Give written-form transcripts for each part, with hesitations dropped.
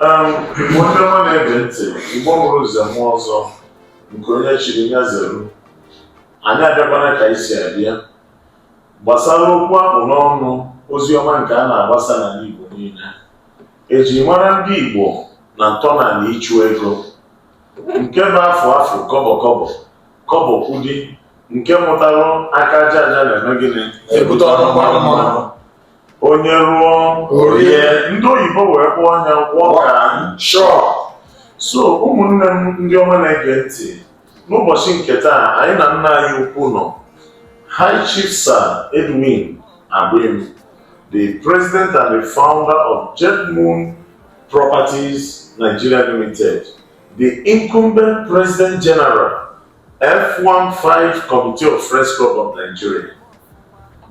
Igbo ndị ọma na-ege ntị, Igbo mụrụ nze mụọ ọzọ, nke onye chiri ya zeru. Anyị abịakwana ka anyị si abịa gbasara okwu akpụ n'ọnụ, ozi ọma nke a na-agbasa n'ala Igbo niile. Eji mara ndị Igbo na ntọala ịchụ ego, nke bụ afụ afụ, kọbọ kọbọ, kọbọ kwudi, nke mụtara aka aja aja na-eme gịnị? Ebute ọnụ mmanụ mmanụ. Onye rụọ orie. Ndị oyibo wee kpọọ ya work and Sure. So ụmụnne m ndị ọma na-ege ntị, n'ụbọchị nke taa, anyị na nna anyị ukwu nọ, High Chief Sir Edwin Agbim, the president and the founder of Jetmoon Properties Nigeria Limited, the incumbent president general, F15 Committee of Friends Club of Nigeria,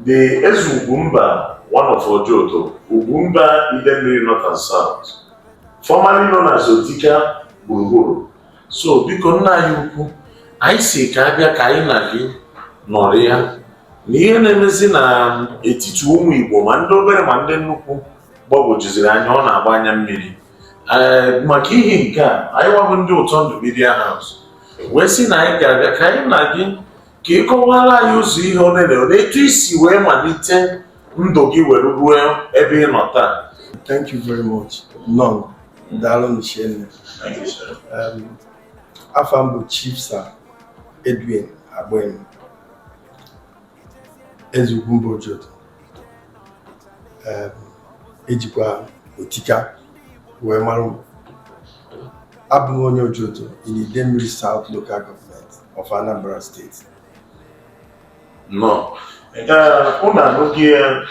the Eze Ugwumba, one of Ojoto, Ugwumba Idemili North and South, formerly known as Otika Gburugburu. So biko, nna anyị ukwu, anyị si ka abịa ka anyị na gị nọrọ ya na ihe na-emezi na etiti ụmụ Igbo, ma ndị obere ma ndị nnukwu, gbagwojuziri anya, ọ na-agba anya mmiri. Ee, maka ihe nke a, anyị wabụ ndị Ụtọ Ndụ Media House wee sị na anyị ga-abịa ka anyị na gị ka ị kọwara anyị ụzọ ihe ole na ole etu isi wee malite ndụ gị were ruo ebe ị nọ taa. Thank you very much. None. Daalụ Nshene. Thank you, sir. Afa m bụ Chief Sir Edwin Agbem, Eze Ugwumba Ojoto. Ejikwa Otika wee mara m. Abụ m onye Ojoto in Idemili South Local Government of Anambra State. Nnọọ. Ee, unu anụghị ya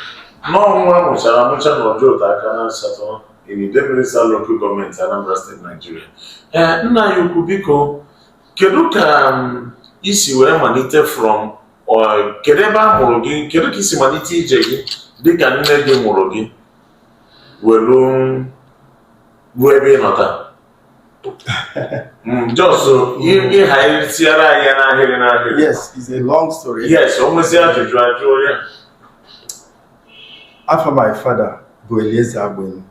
n'ọnwa amụchara amụcha na Ojoto aka na asatọ in Idemili South Local Government, Anambra State, Nigeria. Ee, nna anyị ukwu, biko, kedu ka isi wee malite from kedu ebe a mụrụ gị, kedu ka isi malite ije gị dịka nne gị mụrụ gị welu ruo ebe ị nọ taa? Just ịhaisiara anyị ya n'ahịrị n'ahịrị. Yes, it's a long story. Yes, o nwezi ajụjụ, ajụọ ya. After my father bụ Eliezer Agbem,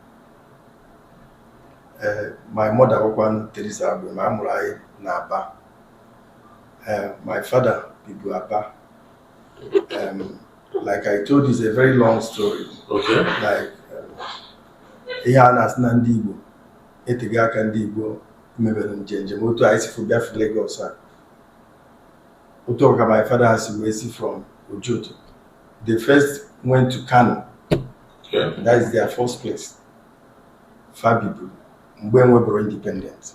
my mother bụkwanụ Teresa Agbem, a mụrụ anyị n'Aba. My father bibu Aba. Like I told you, it's a very long story. Like ihe a na-asị na ndị Igbo eteghị aka, ndị Igbo mebere njem njem otu anyị si fụ bịafe Lagos a, otu ọ ka my father si wee si from Ojoto. They first went to Kano. That is their first place. Fa bibu mgbe enwebụrụ independent.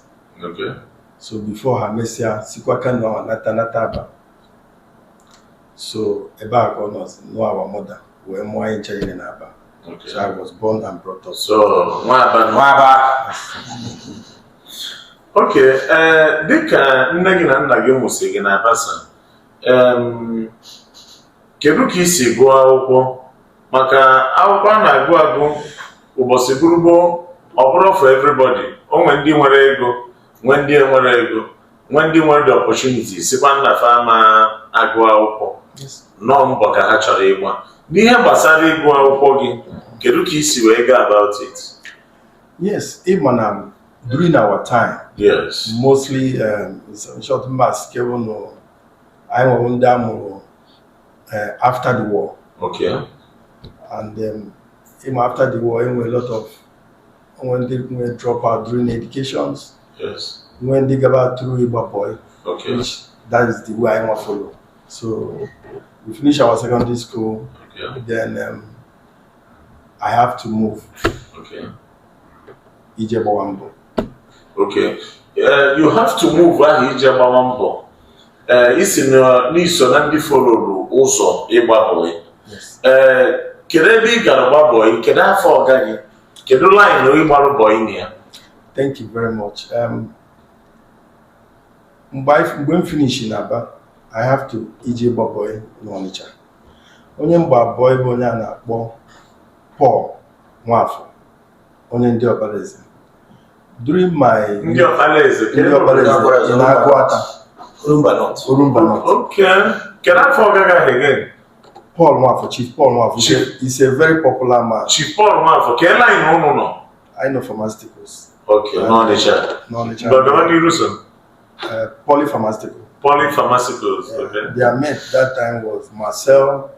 So before ha mesịa sikwa Kano ahụ nata nata Aba. So ebe a ka ọ nọzi nụọ our mother wee mụọ anyị ncha niile n'Aba. So I was born and brought up. So nwa Aba nọ. Nwaba. Okay, ee, dịka nne gị na nna gị mụsị gị na Abasa, kedu ka i si gụọ akwụkwọ? Maka akwụkwọ a na-agụ agụ ụbọchị gburugburu, ọ bụrụ for everybody. O nwee ndị nwere ego, nwee ndị enwere ego, nwee ndị nwere the opportunity, sikwa nna fa ma agụ akwụkwọ. Nọọ mbọ ka ha chọrọ ịgba n'ihe gbasara ịgụ akwụkwọ gị, kedu ka i si wee go about it? Yes, ịma na during our time, mostly in short, mass no, anyị nwere ndị a mụrụ after the war. And ịma after the war, enwere a lot of onwe ndị nwere drop out during educations, nwee ndị gaba through ịgba boy, which that is the way I want follow. So we finish our secondary school, then I have to move ije gbawa mbọ. Okay. You have to move ahụ ije gbawa mbọ. Isi n'iso na ndị followru ụzọ ịgba boy. Yes. Kedu ebe ị gara gba boy? Kedu afọ ọga gị? Kedu line ịgbarụ boy na ya? Thank you very much. Mgbe m finish na Aba, I have to ije gba boy n'Ọnịcha. Onye mgba boy bụ onye a na-akpọ Paul Nwafọ, onye ndị Ọkparaeze. During my Ndị Ọkpalaeze? Ndị Ọkparaeze. Ọkparaeze. Na-Agụata. Orumba North. Orumba North. Okay. Kedu afọ ọga gị ahụ again? Paul Nwafọ, Chief Paul Nwafọ. Chief. He's a very popular man. Chief Paul Nwafọ, kee line ụnụ nọ? I know pharmaceuticals. Okay, n'Ọnịcha. N'Ọnịcha. Gbagawa n'iru so. Poly Pharmaceutical. Poly Pharmaceuticals. Yeah. Okay. Their mate that time was Marcel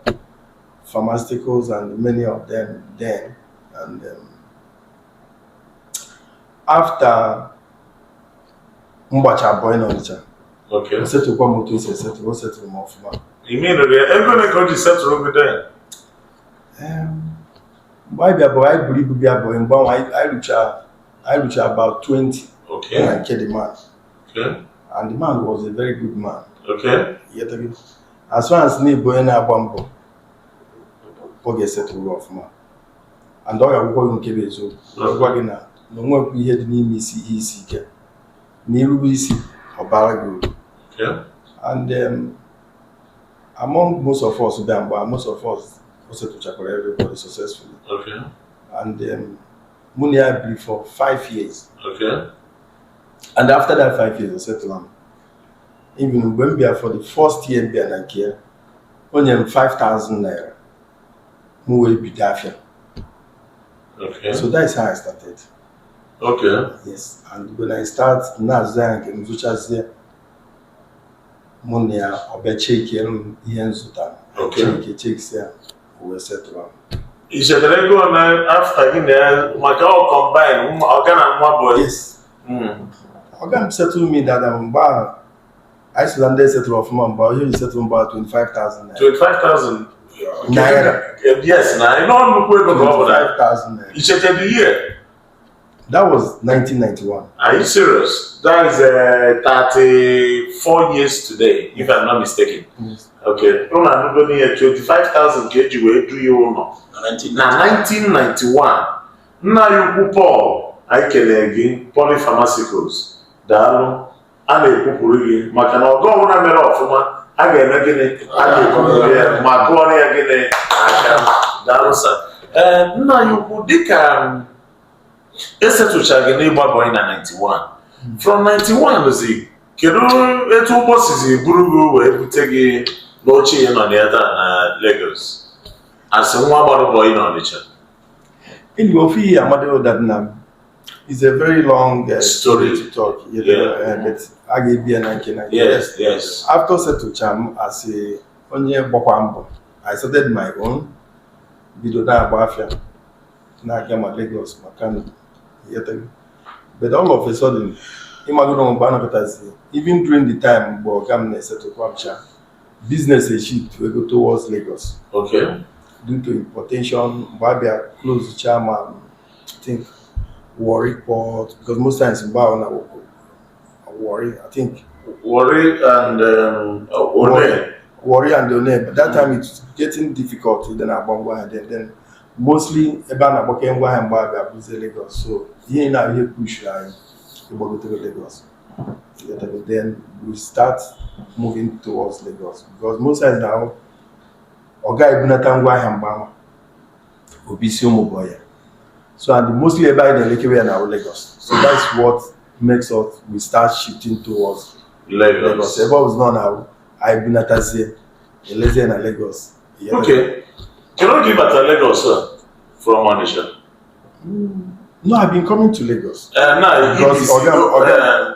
Pharmaceuticals and many of them then. And after mgbacha boy n'Ọnịcha, Okay. o setụkwa m otu esi esetụ, o setụrụ m ọfụma. You mean ego ole ka o ji setụrụ gị then? Mgbe anyị bịa boy, anyị buru ibu bịa boy, mgbe ahụ anyị rucha about 20 na nke the man. And the man was a very good man. Ịghọtago? As far as na ịbụ onye na-agba mbọ, ọ ga-esetụrụ gị ọfụma. And ọ ga-agwụkwa gị nke bụ eziokwu. Ọ gwa gị na o nwekwa ihe dị n'ime isi ihe isi ike. Na irube isi, ọ bara gị uru. And among most of us bịa mgbe, most of us, o setụchakwara everybody successfully. And mụ na ya biri for 5 years. And after that 5 years, o setụla m. Even mgbe m bịa for the first year m bịa na nke ya, o nyere m 5,000 naira. M wee bido afịa. So that is how I started. Yes. And when I start, na-azụ ya nke m zụchazie, mụ na ya ọ bịa chekiere m ihe m zụtara. Cheki chekisia, o wee setụla m. I chetara ego na after gị na ya maka ọ combine ọga na nwa boy? Yes. Ọga m settle me that mgbe ahụ anyị so na ndị setụrụ ọfụma mgbe ahụ, ihe ji setụrụ mgbe ahụ 25,000 naira. 25,000 Naira. Yes, na ị nọ nnukwu ego ka ọ bụ na. 25,000 naira. I chetara the year? That was 1991. Are you serious? That is 34 years today, if I'm not mistaken. Yes. Okay. Ụlọ anụgo n'ihe 25,000 ka eji wee du ya ụlọ. Na Na 1991, nna anyị ukwu Paul, anyị kelee gị, Poly Pharmaceuticals, daalụ, a na-ekwupụrụ gị maka na ọgọ ọbụla mere ọfụma, a ga-eme gịnị? A ga-ekwupụrụ ya ma gụọrọ ya gịnị aka. Daalụ sir. Ee, nna anyị ukwu, dịka esetụcha gị n'ịgba bọyị na 91, from 91 zi, kedu etu ụgbọ sizi buru gị wee bute gị n'oche ị nọ na ya taa na Lagos asị nwa gbara bọyị n'Ọnịcha? Anyway, ofu ihe Amado that na is a very long story to talk. You know, but a ga-ebi ya na nke na nke. Yes. After setụcha m as a onye gbakwa mbọ, I started my own, bido na-agba afịa, na-aga ma Lagos ma Kano. Ịghọtago? But all of a sudden, ịmagoro mgbe a nọkọtazi, even during the time mgbe ọga m na-esetụkwa m cha, business e shift wee go towards Lagos due to importation mgbe a bịa close cha ma I think Warri port, because most times mgbe ahụ na Warri, I think. Warri and One. Warri and Onne, but that time it's getting difficult ịdị na-agba ngwaahịa then mostly ebe a na-agbake ngwaahịa mgbe a bịa bụzie Lagos, so ihe na ihe push anyị ịgbagotere Lagos. Then we start moving towards Lagos because most times now ọ gaghị ebunata ngwaahịa mgbe ahụ obi isi ụmụ boy ya, so and mostly ebe anyị na-elekewe ya na Lagos, so that's what makes us we start shifting towards Lagos. Lagos. Ebe ọ bụ nọ na anyị bunatazie elezie na Lagos. Okay. Kedu oge ị batara Lagos a from Onitsha? No, I've been coming to Lagos. Na Because EBC,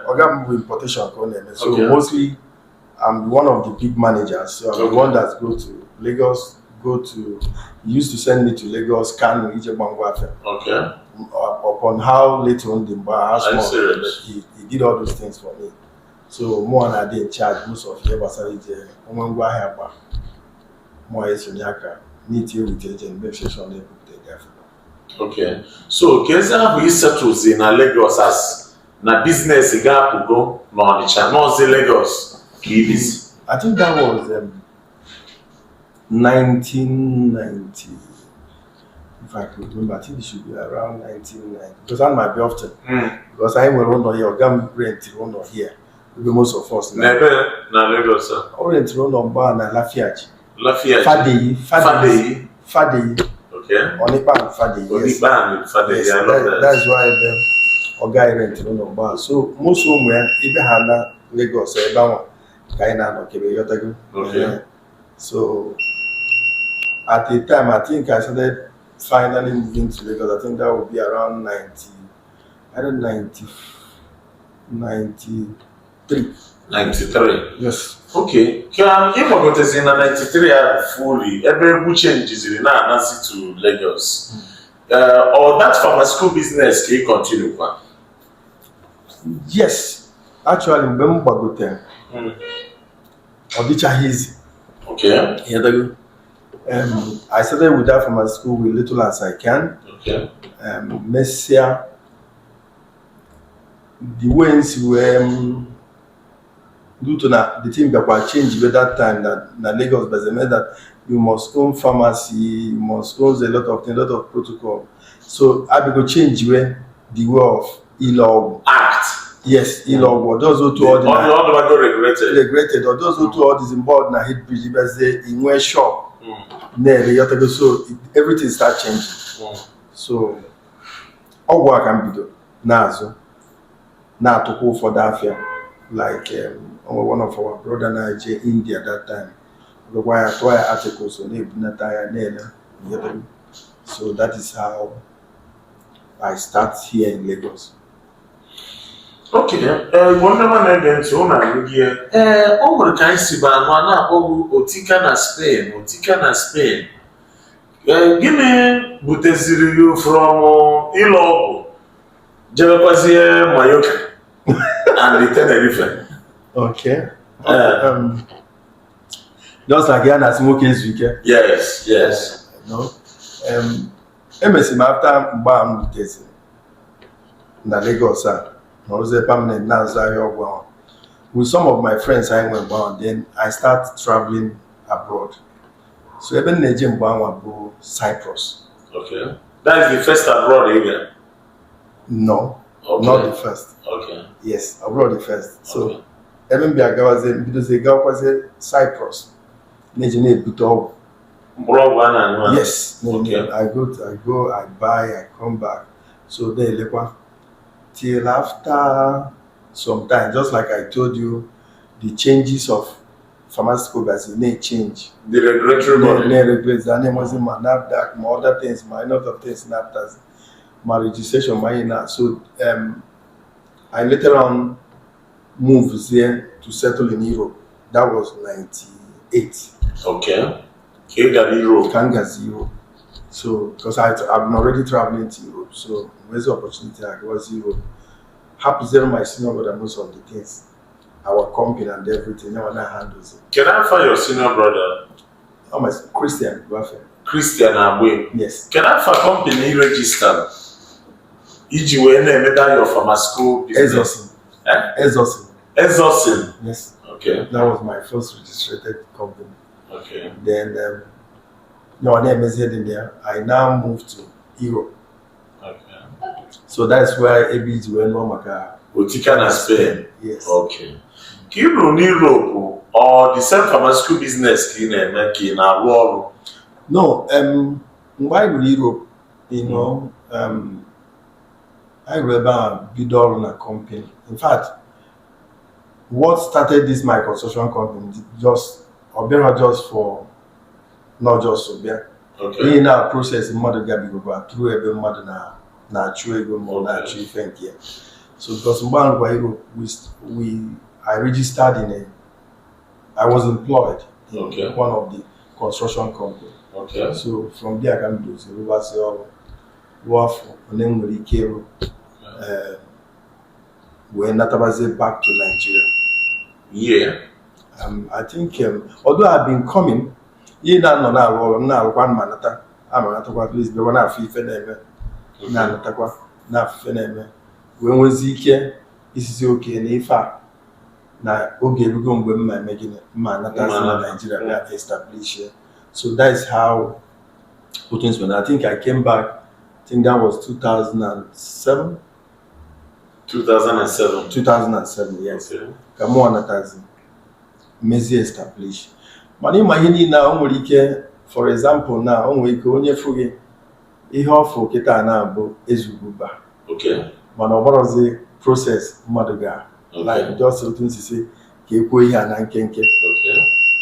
Oga m bụ importation ka ọ na-eme. So mostly I'm one of the big managers. So I'm the one that go to Lagos, go to he used to send me to Lagos, Kano, ije gba ngwa afịa. Upon how little ndị mgbe how Are you small serious? he did all those things for me. So mụ na adị in charge most of ihe gbasara ije onwe ngwaahịa gba mụ esonye aka meet you with agent, make sure na ebupụta gafe. Okay. So ka ezi ahụ isetụzi na Lagos as na business ga-apụgo n'Ọnịcha n'ọzi Lagos ka ibizi. I think that was 1990. If I could remember, I think it should be around 1990 because I'm my often because I nwere ụlọ here, ọga m rent ụlọ here. Ebe most of us na N'ebe na Lagos a? Ọ rentịrị ụlọ mgbe a na Lafiaji. Lafiaji. Fadeyi. Fadeyi. Fadeyi. Onipanu Fadeyi. Yes. Onipanu Fadeyi. Yes, I love that. That's why ebe ọga anyị rentịrị ụlọ mgbe ahụ. So most ụmụ ya ebe ha na Lagos ebe ahụ ka anyị na-anọkebe, ghọtago? Okay. Yeah. So at the time, I think I started finally moving to Lagos. I think that would be around 90, Either 90, 93. 93. Yes. Okay, ka ị gbagotezi na 93 ahụ fully, ebe egwu changeziri na-anazi to Lagos. Or that pharmaceutical business ka ị continue kwa? Yes. Actually, mgbe m gbagotere, ọ dịchaghị easy. I started with that pharmaceutical with little as I can. Mesịa, the way m si wee due to na the thing bịakwa change with that time that na Lagos but meant that you must own pharmacy, you must own a lot of things, a lot of protocol. So I go change way the way of ile ọgwụ. Act. Yes, ile ọgwụ. Ọ otu ọ dị na Ọ dịbago regulated. Regulated. Ọ dọzọ otu ọ dịzi mgbe ọ dị na Head Bridge, ịbịazie inwe shop na-ere yọtago, so everything start changing. So ọgwụ a ka m bido na-azụ, na-atụkwa ụfọdụ afịa, like onwe one of our brother na-eje India that time, gwa ya tụọ ya articles, so na-ebunata ya na-ele yọtago. So that is how I start here in Lagos. Okay, ee, Igbo ndị ọma na-ege ntị, ụnụ anụghị ya. Ee, o nwere ka anyị si bụ anụ a na-akpọ gị Otika na Spain, Otika na Spain. Ee, gịnị buteziri gị from ịlụ ọgwụ jebekwazie Mallorca and the Tenerife? Okay. Just like ya na-asị nwoke ezu ike. No? Emesịrị m after mgbe a m ruteziri na Lagos a nọrọzie permanent na-azụ ahịa ọgwụ ahụ with some of my friends anyị nwere mgbe ahụ, then I start traveling abroad. So ebe m na-eje mgbe ahụ bụ Cyprus. Okay. That is the first abroad ị gara? No, not the first. Yes, abroad the first. So ebe m bịa gawazie, mbidozie gawakwazie Cyprus, na-eje na-ebute ọgwụ. Mkpụrụ ọgwụ a na-aṅụ aṅụ. Yes. No, no, I go, I buy, I come back. So then, till after some time, just like I told you, the changes of pharmaceutical vaccine may change. The regulatory body. May regulate, and then was my NAFDAC, my other things, my lot of things, NAFDAC, my registration, my now. So I later on moved there to settle in Europe. That was 98. Okay. Ka ị gara Europe. Can get Europe. So, because I'm already traveling to Europe, so where's the opportunity? I was Europe. Happy zero my senior brother most of the things, our company and everything. Now I handles it. Can I find your senior brother? Oh, my Christian Gwafe. Christian Agbe. Yes. Can I find company register? Iji wee na-emeda your pharmaceutical business. Exosin. Eh? Exosin. Exosin. Yes. Okay. That was my first registered company. Then, no, I never in there. I now moved to Europe. So that's where ABG went no maka. Otika na Spain. Yes. Okay. Ka ị ruru n'Europe, ọ the same pharmaceutical business ka ị na-eme ka ị na-arụ ọrụ? No, mgbe anyị ruru Europe, anyị ruru ebe a bido ọrụ na company. In fact, what started this my construction company just ọ bịara just for not just bịa. N'ihi na process mmadụ gabigokwa through ebe mmadụ na na-achụ ego ma ọ na-achụ ife nke ya. So because mgbe ahụ kwa Europe, we I registered in a I was employed in one of the construction company. So from there ka m bidoziri rụbazie ọrụ rụọ afọ ole m nwere ike ịrụ, wee natabazie back to Nigeria. I think although I've been coming, ihe na-anọ na-arụ ọrụ m na-arụkwa ma nata ama natakwa, at least bịakwa na-afụ ife na-eme, na-anatakwa na-afụ ife na-eme, wee nwezi ike isizi oke na ife a na oge erugo mgbe m ma eme gịnị, mma anatazi Mma na anata. Nigeria bịa establish ya. So that is how things went. I think I came back, I think that was 2007. 2007. 2007, yes. Ka mụ anatazi mezie establish, mana ịma ihe niile a, o nwere ike, for example, na o nwere ike onye fụ gị ihe ọfụ kịta na-abụ ezugbo, mana ọ gbarazi process mmadụ ga like just otu nsisi ka ekwuo ihe a na nkenke.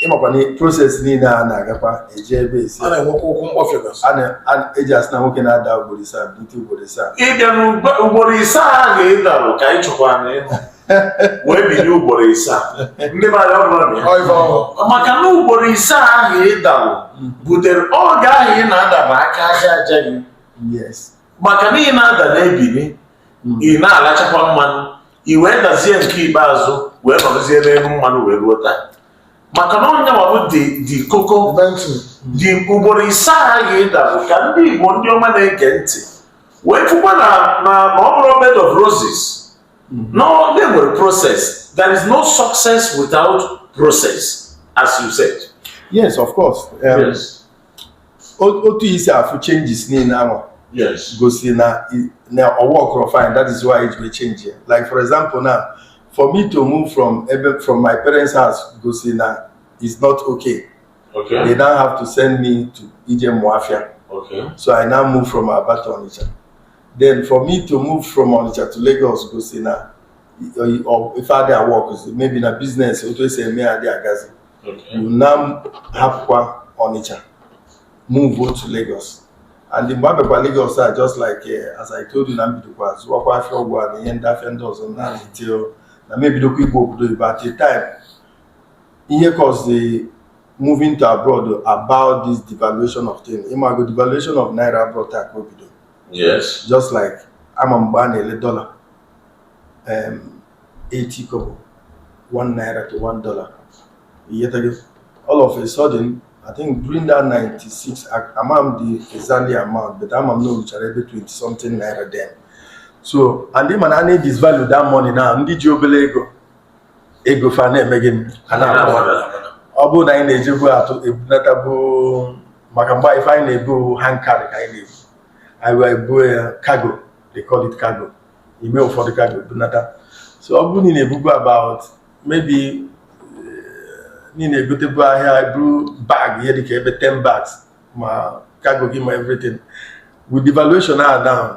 Ịmakwa na process niile a na-agakwa eje ebe esi A na-enwekwa ụkwụ mkpọfịa. A na-eji asị na nwoke na-ada ugboro 7, bilite ugboro 7. Ịbịa n'ugboro 7 ahụ ị darụ ka anyị chọkwara na ịnụ wee bilie ugboro 7, ndị mmadụ ọ bụla na ya. Ọ ife ọhụụ. Maka na ugboro 7 ahụ ị darụ butere oge ahụ ị na-adaba aka aja aja gị. Maka na ị na-ada na-ebili, ị na-alachakwa mmanụ, ị wee dazie nke ikpeazụ wee nọrọzie n'elu mmanụ wee ruo taa. Maka na onye bụ dị koko dị ugboro 7 ahụ ị darụ ka ndị Igbo ndị ọma na-ege ntị wee fụkwa na ọ bụrụ bed of roses. No, there were process. There is no success without process, as you said. Yes, of course. Otu isi afụ changes niile ahụ gosi na ọ work fine. That is why it will change here. Like for example now, for me to move from my parents' house gosi na it's not okay. They now have to send me to Ije Muafia. So I now move from Aba to Onitsha. Then for me to move from Onitsha to Lagos gosi na or if I dey work maybe na business otu esi eme adị agazi. You now hapụkwa Onitsha, move go to Lagos. And mgbe abịakwa Lagos a, just like as I told you, na mbidokwa zụwakwa afịa ọgwụ a na ihe ndị afịa ndị ọzọ na till na m ebidokwa igbo obodo oyibo. At a time ihe cause the moving to abroad about this devaluation of thing, ịmago devaluation of naira abroad taa ka o bido. Just like ama mgbe a na-ele dollar 80 kobo, 1 naira to $1. You all of a sudden, I think during that 96, ama m the exactly amount, but ama m na o ruchara ebe 20 something naira then. So and ịma na a na-disvalue that money now, ndị ji obere ego ego fa na-eme gịnị, a na-akpọ ọ bụrụ na anyị na-ejebu atụ ebunatabu maka mgbe ife anyị na-ebu hand carry ka anyị na-ebu, anyị wee buo ya cargo, they call it cargo, ime ụfọdụ cargo bunata. So ọ bụrụ na ị na-ebubu about maybe na ị na-egotebu ahịa buru bag ihe dịka ebe 10 bags ma cargo gị ma everything, with devaluation a down,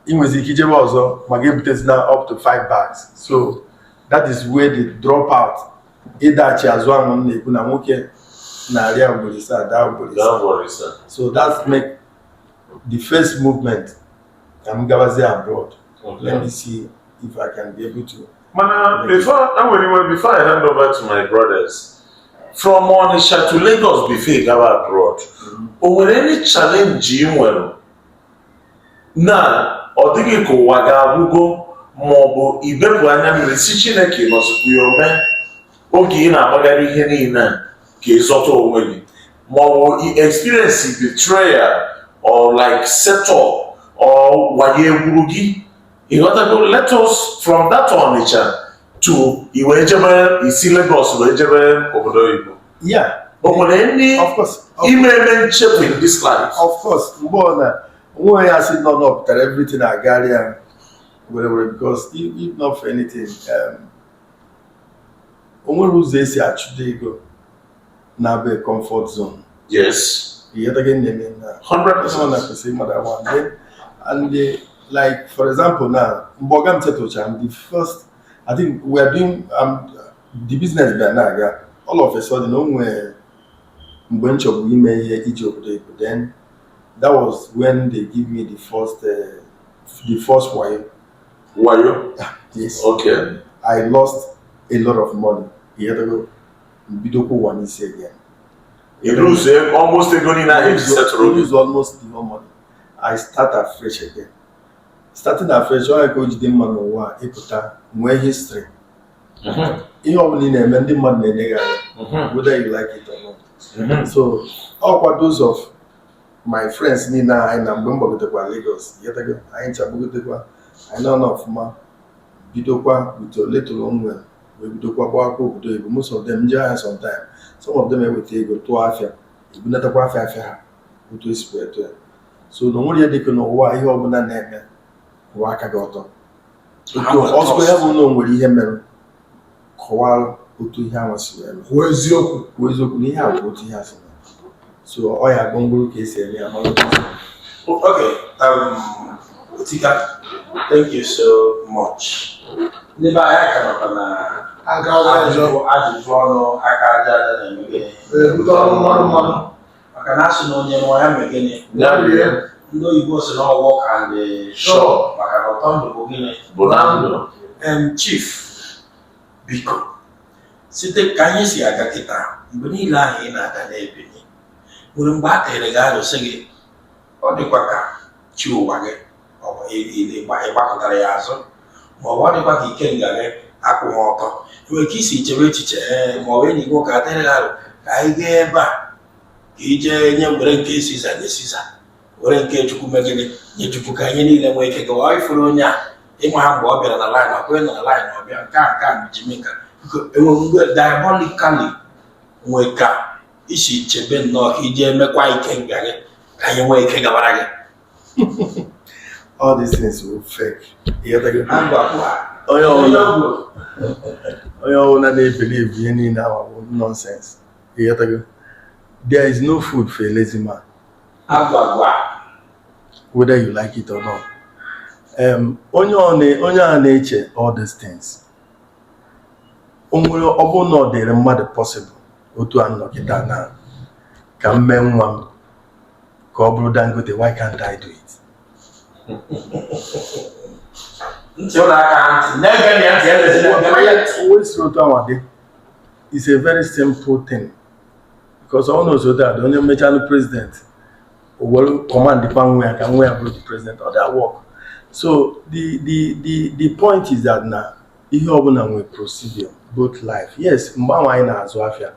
ị nwezi ike ijebe ọzọ ma ga-ebutezina up to 5 bags. So that is where the drop out ịdachi azụ ahụ m na-ekwu na nwoke na-arịa ugboro 7 daa ugboro 7. Don't worry, sir. So that's make the first movement ka m gabazie abroad. Let me see if I can be able to. Mana before I before I hand over to my brothers, from Onitsha to Lagos before you go abroad, o nwere any challenge ị nwere na ọ dịghị ka ụwa ga-agwụgo ma ọ bụ ibepụ anya mmiri si Chineke nọzikwa ya ome oge ị na-agbagharị ihe niile a ka ị zọta onwe gị, ma ọ bụ experience betrayal or like set up or wayo egburu gị, ịghọtago? Let us from that Onitsha to i wee jebe isi Lagos wee jebe obodo oyibo. O nwere ndị Of course. ime eme nchefu in this life? Of course, mgbe ọ na onwe onye asị nọ nọpụtara everything agara ya were were, because if not for anything, o nwere ụzọ esi achụdo ego na-abụ comfort zone. Ịghọtago nne na 100%. na kwesịrị mmadụ awa. Then and the, like for example now, mgbe ọga m setụchara m, the first, I think we are doing the business bịa na-aga, all of a sudden o nwee mgbe m chọburu ime ihe iji obodo oyibo. Then that was when they give me the first wayo. Wayo? Yes. I lost a lot of money. Ịghọtago? Bidokwa ụwa n'isi again. You lose almost ego niile ahụ eji setụrụ gị. Lose almost the whole money. I start afresh again. Starting afresh, ọ ka o jide mma n'ụwa a, ịpụta nwee history. Ihe ọbụla ị na-eme, ndị mmadụ na-enye gị anya, whether you like it or not. So ọkwa those of my friends niile anyị na mgbe m gbagotekwa Lagos, ịghọtago? Anyị ncha gbagotekwa, anyị nọ n'ọfụma, bidokwa with little onwe wee bidokwa gbakwa obodo oyibo. Most of them nje ahịa sometime, some of them eweta ego tụọ afịa, ebunatakwa afịa afịa ha otu esi wee tụọ ya. So na onwere ihe dịka n'ụwa, ihe ọbụla na-eme kwụwa aka gị ọtọ. Ha nwere Ọzọ ya trust. bụ na o nwere ihe mere, kọwaa otu ihe ahụ si wee mee. Kwuo eziokwu. Kwuo eziokwu na ihe a bụ otu ihe a si mee. So ọ ya gbọngboro ka esi eme ya mara otu esi eme. Okay, Otika, thank you so much. Ndị be anyị ka nọkwa na Aka aja aja. Ajụjụ ọnụ aka aja aja na-eme gịnị? Ebute ọnụ mmanụ mmanụ. Maka na asị na onye nwe ya mee gịnị? Ya rie. Ndị oyibo si na work and Sure. maka na ụtọ ndụ bụ gịnị? Bụ na ndụ. Chief, biko, site ka anyị si aga kịta, mgbe niile ahụ ị na-aga na-ebinye nwere mgbe a tere gị arụsị gị, ọ dịkwa ka chi ụwa gị ọ bụ ịgbakọtara ya azụ, ma ọ bụ ọ dịkwa ka ikenga gị akwụghị ọtọ, nwere ka isi chebe echiche, ee, ma ọ bụ enyi gị nwoke atere gị arụ ka anyị gaa ebe a ka ije nye, were nke Siza nye Siza, were nke Chukwu megide nye Chukwu, ka anyị niile nwee ike gawa ifuru onye a ịma ha mgbe ọ bịara na line, ọ bụghị nọ na line ọ bịa nke a ji mee nka. Biko, enwe mgbe diabolically nwee ka isi chebe nnọọ ka ije mekwa ike nga gị ka anyị nwee ike gabara gị? All these things were fake. Ịghọtago? Na ngwakwu a. Onye ọbụla na-ebelieve ihe niile ahụ bụ nonsense. Ịghọtago? There is no food for a lazy man, Agwagwa. whether you like it or not. Onye a na-eche all these things, o nwere, ọ bụrụ na ọ dịrị mmadụ possible otu a nọ kịta na ka m mee nwa m ka ọ bụrụ Dangote, why can't I do it? Ntị ụlọ aka ha ntị na-ege ya ntị elezina gebe ya ntị. Always otu anwa dị. It's a very simple thing, because ọ na osote a dị onye mmechanụ president, o were command kwa nwa ya ka nwa ya bụrụ the president, ọ da work. So the point is that na ihe ọbụla nwere procedure, both life. Yes, mgbe ahụ anyị na-azụ afịa,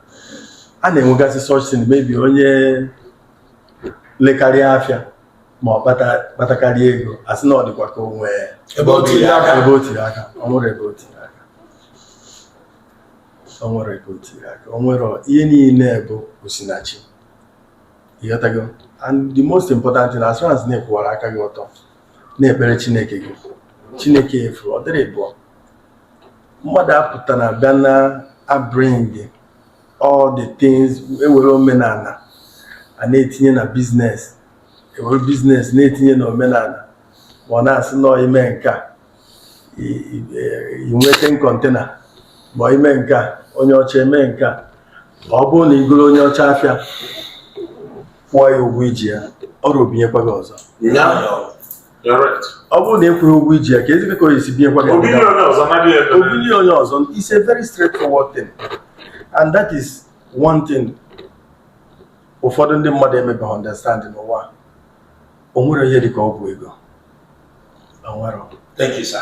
a na-enwegasị such thing, maybe onye lekarịa afịa ma ọ kpatakarịa ego, asị na ọ dịkwa ka o nwee Ebe o tiri aka. Ebe o tiri aka. Ọ nwere ebe o tiri aka, o nwere ebe o tiri aka, o nwere ihe niile bụ osinachi. Ịghọtago? And the most important thing, as far as na-ekwuwara aka gị ọtọ na-ekpere Chineke gị, Chineke efu ọ dịrị bụọ mmadụ apụta na bịa na abring all the things, ewere omenala a na-etinye na business, ewere business na-etinye na omenala, ma ọ na-asị nọọ ime nke a i nweta container, ma ime nke a onye ọcha eme nke a. Ọ bụrụ na igoro onye ọcha afịa, kwụọ ya ụgwọ iji ya, ọrụ obinyekwa gị ọzọ. Yeah, you're right. Ọ bụrụ na ekwughị ụgwọ iji ya, ka ezigbo ka o esi binyekwa gị? Obinye onye ọzọ naghị ebe. Obinye onye ọzọ. It's a very straightforward thing, and that is one thing ụfọdụ ndị mmadụ emebeghị understand n'ụwa. O nwere ihe dịka ọgwụ ego, o nwere. Thank you, sir.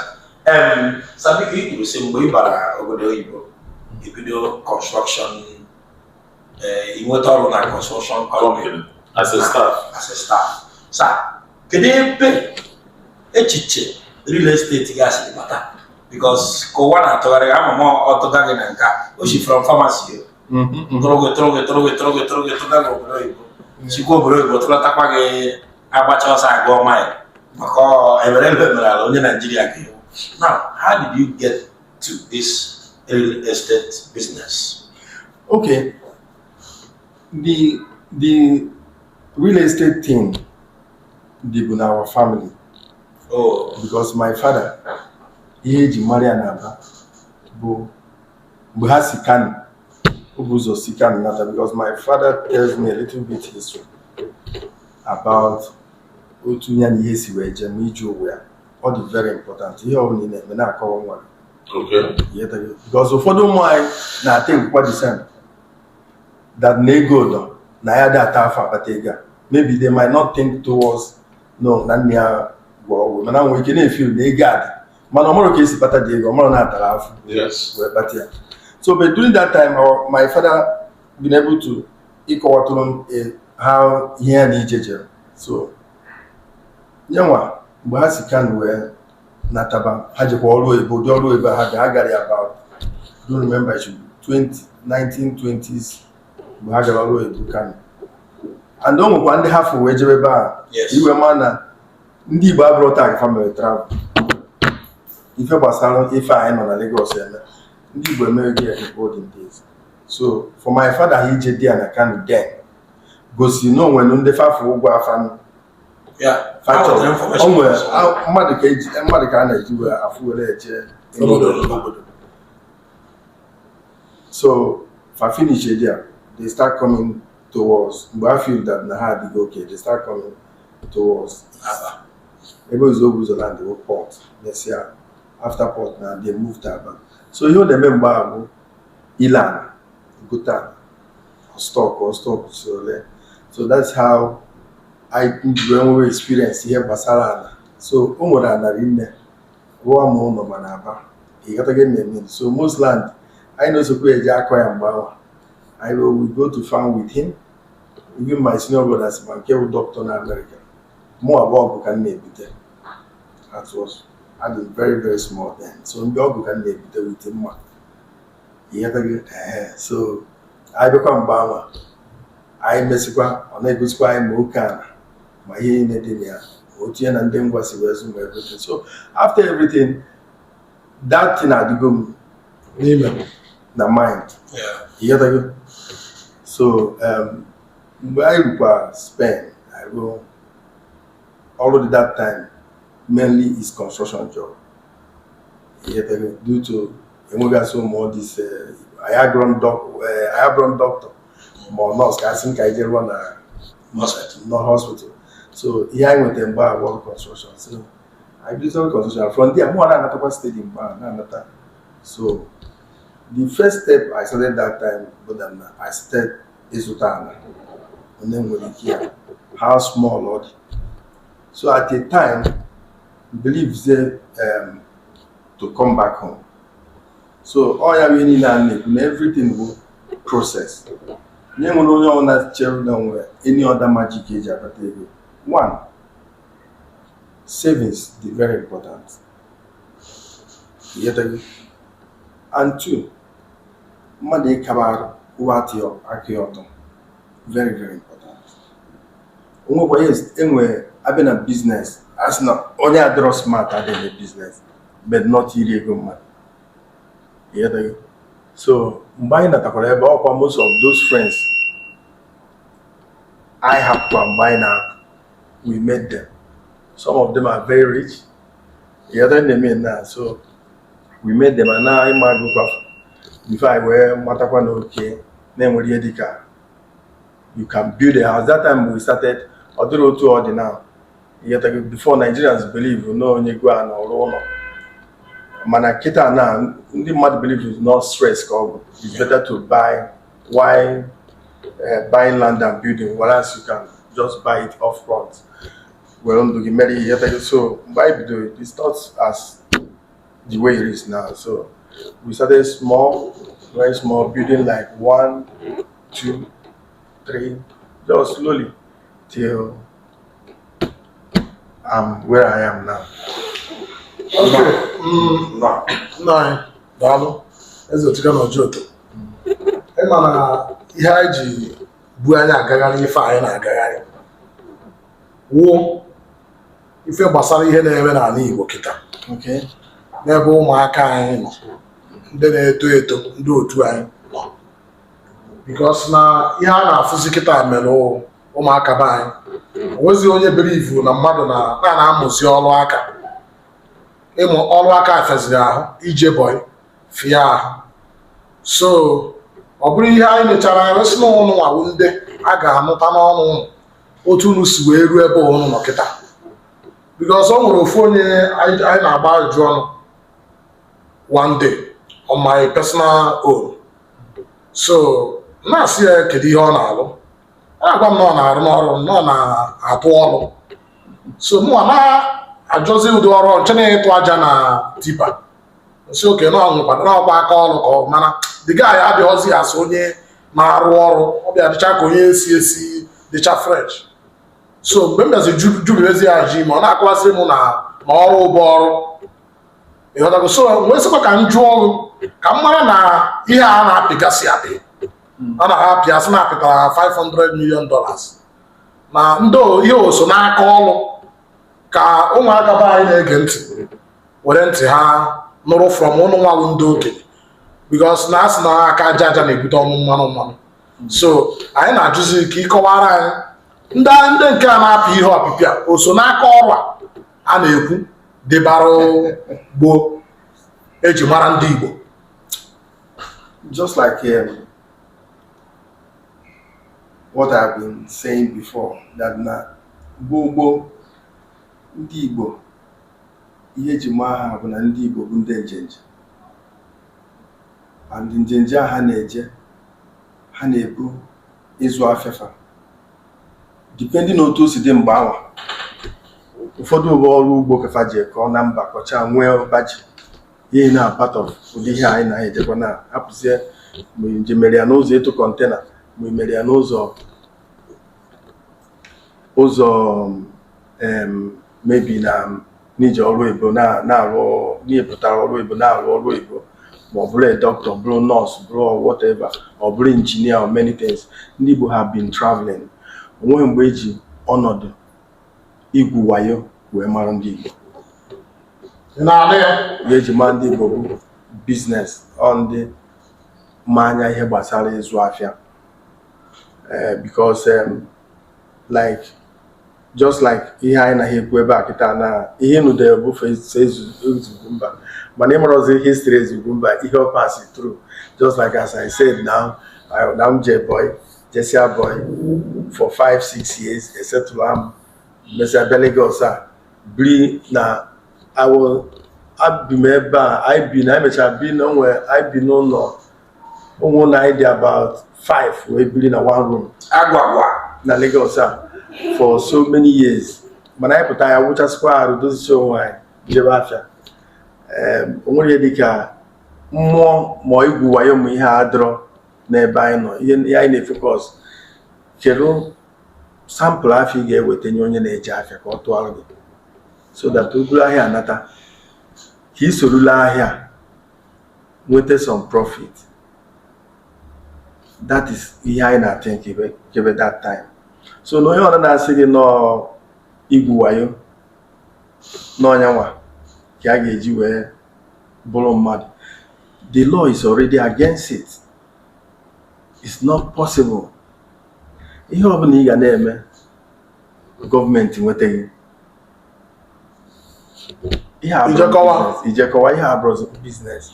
Sir, biko, i kwuru sị mgbe ị bara obodo oyibo, ibido construction, ị nweta ọrụ na construction company. Company as a staff. As a staff. Sir, kedu ebe echiche real estate gasịrị bata? Because ka ụwa na-atụgharị, ama m ọtụga gị na nka o si from pharmacy tụrụ gị, tụrụ gị, tụrụ gị, tụrụ gị, tụrụ gị, tụga gị obodo oyibo, sikwa obodo oyibo tụlọtakwa gị, agbacha ọsọ agụọ mile, maka ọ emere ebe emere ala onye Naijiria ka ewu. Now, how did you get to this real estate business? Okay, the real estate thing dị bụ na our family. Because my father, ihe eji mara ya n'Aba bụ mgbe ha si Kano, o bụ ụzọ si Kano nata, because my father tells me a little bit history about otu ya na ihe si wee jee ma ije ụwa ya. Ọ dị very important, ihe ọbụla ị na-eme, na-akọwa nwa gị. Because ụfọdụ ụmụ anyị na-ata ekwukwa the same that na ego dọ na ya dị ata afọ akpata ego a. Maybe they might not think towards no na nne ya gwọrọ ọgwụ, mana nwere ike na-efeel na ego a dị, mana ọ mụrụ ka esi kpata dị ego, ọ mụrụ na atara afọ wee kpata ya. So but during that time, my father been able to ịkọwatụrụ m how ihe ya na ije jere. So nyenwa, mgbe ha si Kano wee nataba, ha jekwa ọrụ oyibo, ụdị ọrụ oyibo ha ga ha gara ya about, don't remember, it should be 20 1920s mgbe ha gara ọrụ oyibo Kano. And o nwekwa ndị ha fụ wee jebe ebe a. Iwe ma na ndị Igbo abụrụ taa ka family travel, ife gbasara ife anyị nọ na Lagos eme, ndị Igbo emeghị ya in olden days. So for my father, ha ije di ya na Kano then gosi na o nwere ndị fafụ ụgwọ afa. Ha nwetara information. O nwere mmadụ ka eji mmadụ ka a na-eji wee afụ were eje Obodo. obodo. So fa finish there, they start coming towards, mgbe I feel that na ha adịgo okay, they start coming towards Aba. Ebe ụzọ obu ụzọ land bụ port. Mesịa, after port na they move to Aba. So ihe ọ na-eme mgbe a bụ ile ala, gote ala, stock or stock so ole. So that's how I ji wee nwere experience ihe gbasara ala. So o nwere ala rinne, rụọ ma ụlọ ma na Aba. Ịghọtago na-eme. So most land anyị na-esokwa eje akọ ya mgbe ahụ. I will we go to farm with him. Even my senior brothers, ma nke bụ doctor na America. Mụ abụọ ọgụ ka m na-ebute. That was I was very, very small then. So ndị ọgụ ka m na-ebute with mma. Ịghọtago? Ehe. So anyị bịakwa mgbe anwa, anyị mesịkwa, ọ na-egosikwa anyị ma oke ala ma ihe niile dị na ya, ma otu ya na ndị ngwa si wee zụ ma everything. So after everything, that thing adịgo m n'ime na mind. Ịghọtago? So mgbe anyị rukwa Spain, I go ọrụ dị that time mainly is construction job. Ịghọtago? Due to enwegasị ụmụ all this anyị abụrụ doctor ma ọ nurse ka a sị m ka anyị jee rụọ na Hospital. Na hospital. So ihe anyị nwetara mgbe a work construction. So I do some construction. From there, mụ na-anatakwa steady mgbe ahụ na-anata. So the first step I started that time bụ that na I started ịzụta ala onye nwere ike ya, how small ọ dị. So at a time, believe say to come back home. So ọ ya bụ ihe niile a na-ekwu na everything bụ process. Nye nwere onye ọbụla chere na nwere any other magic eji akpata ego. One, savings dị very important. Ịghọtago? And two, mmadụ ịkaba arụ kwụwa aka ya ọtọ, very, very important. O nwekwa, yes, enwe abịa na business, a sị na onye adịrọ smart adịghị eme business, but not iri ego mmadụ. Ịghọtago? So mgbe anyị natakwara ebe ọkwa, most of those friends I hapụkwa mgbe anyị na we met them, some of them are very rich. Ịghọta na-eme na so we met them and now ịma agụkwa before anyị wee matakwa na oke na-enwere ihe dịka you can build a house. That time we started, ọ dịrị otu ọ dị now. Ịghọtago? Before, Nigerians believe na onye gwa na ọrụ ụlọ, mana kịta na ndị mmadụ believe is not stress ka ọ bụ, it's better to buy why buying land and building, whereas you can just buy it off front were ndụ gị mere ihe. Ịghọtago? So mgbe anyị bidoro, it's not as the way it is now. So we started small, very small, building like one, two, three, just slowly till I'm where I am now. Okay. Nna anyị, daalụ. Eze Otika na Ojoto, ịma na ihe anyị ji bu anyị agagharị, ife anyị na-agagharị wuo ife gbasara ihe na-eme n'ala Igbo kịta n'ebe ụmụaka anyị nọ, ndị na-eto eto, ndị otu anyị nọ, because na ihe a na-afụzi kịta mere ụmụaka be anyị onwezi onye believe na mmadụ na na-amụzi ọrụ aka. Ịmụ ọrụ aka feziri ahụ, ije boy fịa ahụ. So ọ bụrụ ihe anyị mechara, anyị sị na ụnụ nwawu ndị a ga-anụta n'ọnụ ụnụ otu unu si wee ruo ebe ụnụ nọ kịta, because o nwere ofu onye anyị na-agba ajụjụ ọnụ one day on my personal own. So na-asị ya kedu ihe ọ na-alụ, ọ na-agwa m na ọ na-arụ n'ọrụ, na ọ na-atụ ọrụ. So mụnwa na-ajọzi ụdị ọrụ nche na ịtụ aja na tipper nsi oke na ọnwụkwa n'ọkwa aka ọrụ ka ọ mana the guy adịghọzi asị onye na-arụ ọrụ, ọ bịa dịcha ka onye esi esi dịcha fresh. So mgbe m bịazi jubirezi ya ji ma ọ na-akọwasị m na na ọrụ bụ ọrụ, ịghọtago? So wee sịkwa ka m jụọ ọrụ ka m mara na ihe a na-apịgasị apị, a na-apị, asị na-apịtara $500 million na ndị ihe oso n'aka ọrụ ka ụmụaka be anyị na-ege ntị were ntị ha nụrụ from ụnụ nwawu ndị okenye, because na asị na aka aja aja na-ebute ọnụ mmanụ mmanụ. So anyị na-ajụzi ka ịkọwara anyị ndị nke a na-apị ihe ọpịpịa o so n'aka ọrụ a a na-ekwu dịbara gboo eji mara ndị Igbo. Just like what I've been saying before, that na gboo gboo, ndị Igbo, ihe eji maa ha bụ na ndị Igbo bụ ndị njenje, and njenje a ha na-eje, ha na-ebu ịzụ afịa fa, depending otu o si dị mgbe anwa. Ụfọdụ bụ ọrụ ugbo ka fa ji kọọ na mba, kọchaa, nwee ọba ji, ihe na part of ụdị ihe anyị na-ejekwa na hapụzie. Ma njem mere ya n'ụzọ ịtụ container, ma i mere ya n'ụzọ ụzọ maybe na n'iji ọrụ oyibo na-arụ, n'ịpụtara ọrụ oyibo, na-arụ ọrụ oyibo, ma ọ bụrụ a doctor, bụrụ nurse, bụrụ whatever, ọ bụrụ engineer or many things. Ndị Igbo have been traveling. Onweghị mgbe eji ọnọdụ igwu wayo wee mara ndị Igbo. Ị na-anụ ya? Ihe eji mara ndị Igbo bụ business, ọ ndị ma anya ihe gbasara ịzụ afịa, because like just like ihe anyị naghị ekwu ebe a kịta na ihe nụdere bụ Eze Ugwumba, mana ịmarọzi history Eze Ugwumba, ihe ọ pass through. Just like as I said now, na m je boy, jesia boy for 5, 6 years, esetụlụ am, mesịa bịa Lagos a biri na awụ abi m ebe a. Anyị bi na anyị mechara bi na onwe anyị bi n'ụlọ ụmụ na anyị dị about five wee biri na one room Agwagwa. na Lagos a for so many years. Mana anyị pụta, ya wụchasịkwa arụ, dozicha onwe anyị, jebe afịa. O nwere ihe dịka mmụọ ma igwu wayo ma ihe a dọrọ n'ebe anyị nọ. Ihe anyị na-efocus, kedu sample afịa ị ga-eweta nye onye na-eje afịa ka ọ tụọrọ gị, so that o buru ahịa anata, ka ị sorula ahịa nweta some profit. That is ihe anyị na-think kebe that time. So na onye ọbụla na-asị gị nọọ igwu wayo n'ọnyanwa ka a ga-eji wee bụrụ mmadụ, the law is already against it. It's not possible. Ihe ọbụla ị ga na-eme, gọọmenti nweta gị ihe a bụrụ Ijekọwa. business. Ijekọwa ihe a bụrụ business.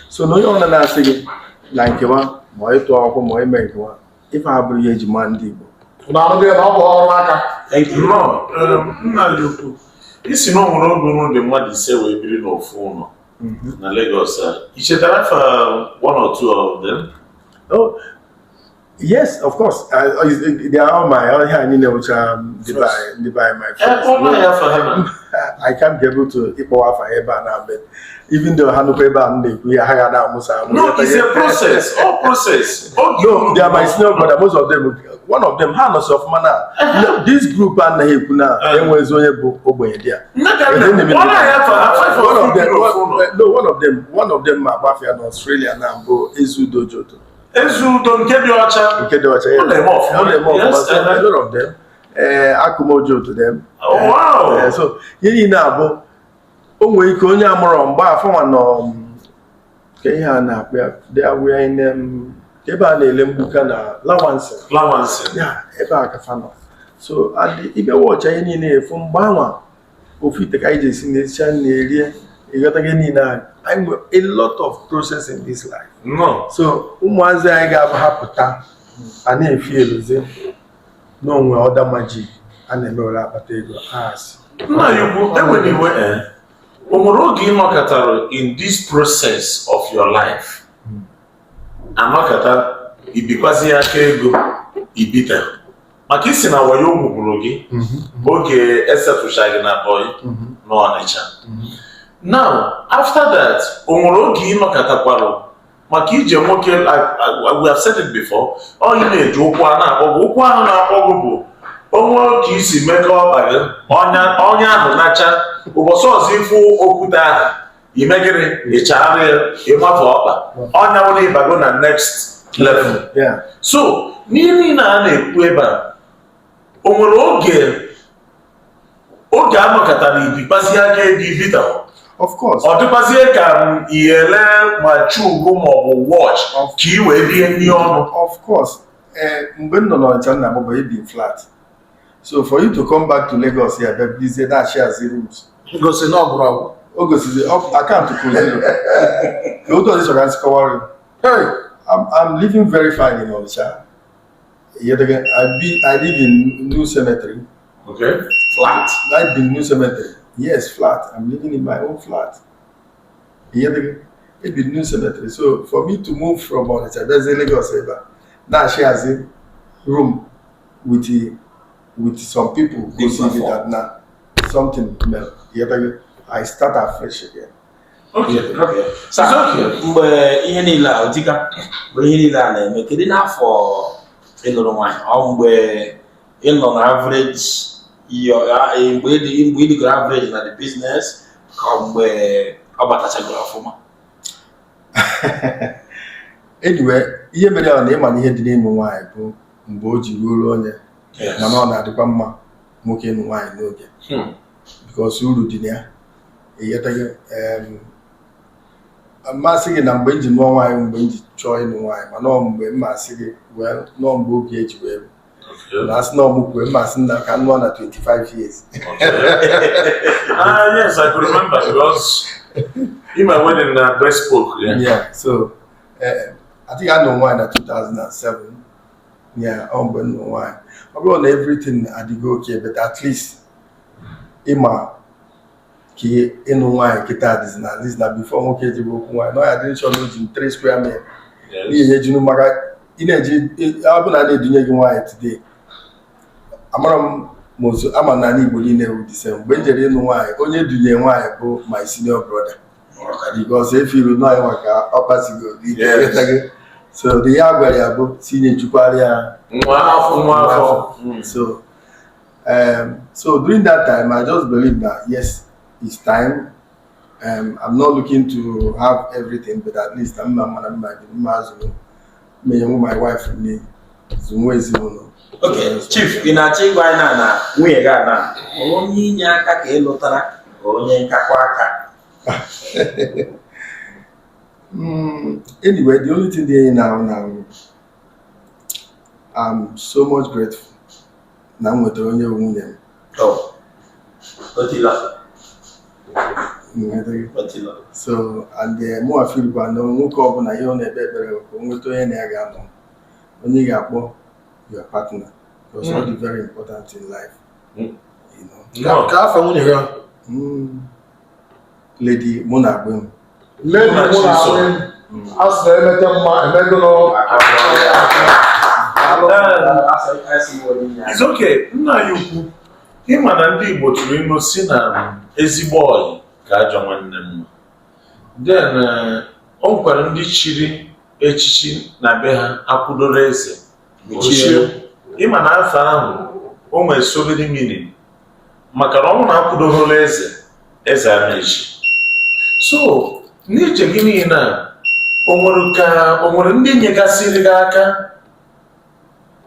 So na onye ọbụla na-asị gị na nkewa, ma ịtụ akwụkwọ, ma ime nkewa, ife a bụrụ ihe eji maa ndị Igbo. Na anụ gị na ọ bụ ọrụ aka. Thank you. Nnọọ, nna anyị ukwu, isi na o nwere oge unu dị mmadụ 5 wee biri n'ofu ụlọ na Lagos a. I chetara afa one or two of them? Oh, yes, of course. They are all my, all here, which the by my friends. Ọ naghị afa ha na I can't be able to ịkpọwa afa ebe a na, but even though ha nụkwa ebe a m na-ekwu ya, ha ga na-amụsa amụ. No, it's a process, all process. Oge No, they are my senior brother, most of them. One of them, ha nọsị ọfụma na. No, this group anaghị ekwu na enwezi onye bụ ogbenye dị ya. Nne ka nna, ọ naghị afa ha five One of of them, you biri ofu ụlọ. no, one of them ma agbafịa na Australia na mbụ, Ezudo Joto. Ezudo nke dị ọcha. Nke dị ọcha, yeah. Ọ na-eme ọfụma. Ọ na-eme ọfụma. Yes, So, a lot of them. Akumojo to them. Oh, wow. So ihe niile abụ o nwere ike onye amụrọ mgbe afọnwa nọ ka ihe a na-akpọ ya, they were in ebe a na-ele mgbuka na Lawanson. Lawanson. Ya ebe a ka fa nọ. So and ịbịa wọcha ihe niile efu mgbe anwa, ofu ite ka anyị ji esi na-esicha na-erie, ịghọtago? Niile anyị anyị nwere a lot of process in this life. Nnọọ. So ụmụazị anyị ga-abụ ha pụta, a na-efi eluzi n'onwe other magic a na-emewere akpata ego asị. Nna ya ukwu, enwere iwe, o nwere oge ị nọkọtara in this process of your life, anọkọta ibikwazi aka ego ibita, maka isi na wayo gbugburu gị oge esetụchaghị na boy n'Ọnịcha? Now, after that, o nwere oge ị nọkọtakwara maka ije nwoke? We have said it before, ọ ị na-eji ụkwụ a na-akpọ gị, ụkwụ ahụ na-akpọ gị bụ onwe ka isi mekọ ọkpa gị, ọnya ọnya ahụ nacha. Ụbọchị ọzọ ịfụ okwute ahụ, imegịrị ịchagharị ya, ịmafe ọkpa ọnya nwere, ịbago na next level. So n'ihe niile a na-ekwu ebe a, o nwere oge anọkọtara ibikpazi aka ego ibita? Of course. Ọ dịkwazie ka m iyele ma chugo maọbụ watch ka ị wee rie nri ọnụ? Of course. Mgbe m nọ n'Ọnịcha m na-agbaba ebi flat, so for you to come back to Lagos ya bịa bizie dachi azi rooms. Gosi na ọ gwụrụ agwụ. O gosizi akaụntụ kwụ zero ka otu ọzọ chọrọ ka nsị kọwara gị. Hey! I'm living very fine in Onitsha. Yet again, I live in New Cemetery. Flat. I live in New Cemetery. Yes, flat. I'm living in my own flat. Yet again, it be New Cemetery. So for me to move from Onitsha, there's a Lagos ebe a, na-share as a room with some people who see Big that na something mere. Yet again, I start afresh again. Okay. Sir, It's okay. Mgbe ihe niile a otika, mgbe ihe niile a na-eme, kedu n'afọ ị lụrụ nwaanyị? Ọ mgbe ị nọ na average mgbe ị dịgoro average na the business, ka ọ mgbe ọ batachagoro ọfụma? Anyway, ihe mere ya na ịma na ihe dị n'ịmụ nwaanyị bụ mgbe o ji ruo onye, mana ọ na-adịkwa mma nwoke ịnụ nwaanyị n'oge, because uru dị na ya. Ịghọtago? Mmasị gị na mgbe m ji nụọ nwaanyị, mgbe m ji chọọ ịnụ nwaanyị, mana ọ mgbe mmasị gị wee nọọ, mgbe oge eji wee na asị na ọmụkwue mmasị nna ka m nụọ na 25 years. Ah, yes, I could remember because in my wedding na bespoke. Yeah. Yeah, so I think I nụ nwaanyị na 2007. Yeah, ọ mgbe m nụ nwaanyị, ọ bụrụ na everything adịgo okay, but at least ịma ka ịnụ nwaanyị kịta dịzi na at least na before nwoke ejibe okwu nwaanyị na ọ ya dịrị chọrọ o ji m 3 square meal n'ihi ejinu, maka ị na-eji ọ bụ na a na-edunye gị nwaanyị today, amara m ma otu ama na ala Igbo niile wụ the same. Mgbe m jere ịnụ nwaanyị, onye dunye nwaanyị bụ my senior brother, because efiru nọ ya maka ọ kpasigo ike. Ịghọtago? So the ya gwara ya bụ tinye jukwara ya Nwa afọ, nwa afọ. So during that time, I just believe that yes, it's time. I'm not looking to have everything, but at least I'm not I'm my wife me zụnwe ezinụlọ. Ok, chief, ị na-achọ ịgwa anyị na nwunye gị a na onye inye aka ka ị lụtara, ka onye nkakwa aka? Anyway, the only thing there now, I'm so much grateful na m nwetara onye bụ nwunye m. Oh, otilo. M nwetara. Otilo. So and mụ afilkwa na nwoke ọbụla, ihe ọ na-ekpe ekpere bụ ka o nweta onye na ya ga-anọ, onye ị ga-akpọ your partner, because all the very important in life. No. Ka afọ nwunye ya? Lady mụ na agbe m. Lady mụ na ahụ a sị na emete mma emegolo. It's okay. Nna anyị ukwu, ịma na ndị Igbo tụrụ ilu si na ezigbo ọyị ka ajọ nwanne mma. Then o nwekwara ndị chiri echichi na be ha akwụdoro eze. Mechie. Ịma na afọ ahụ o nwere so many meaning, maka na ọ bụrụ na akwụdoghoro eze, eze ama echi. So n'ije gị niile a, o nwere ka o nwere ndị nyegasịrị gị aka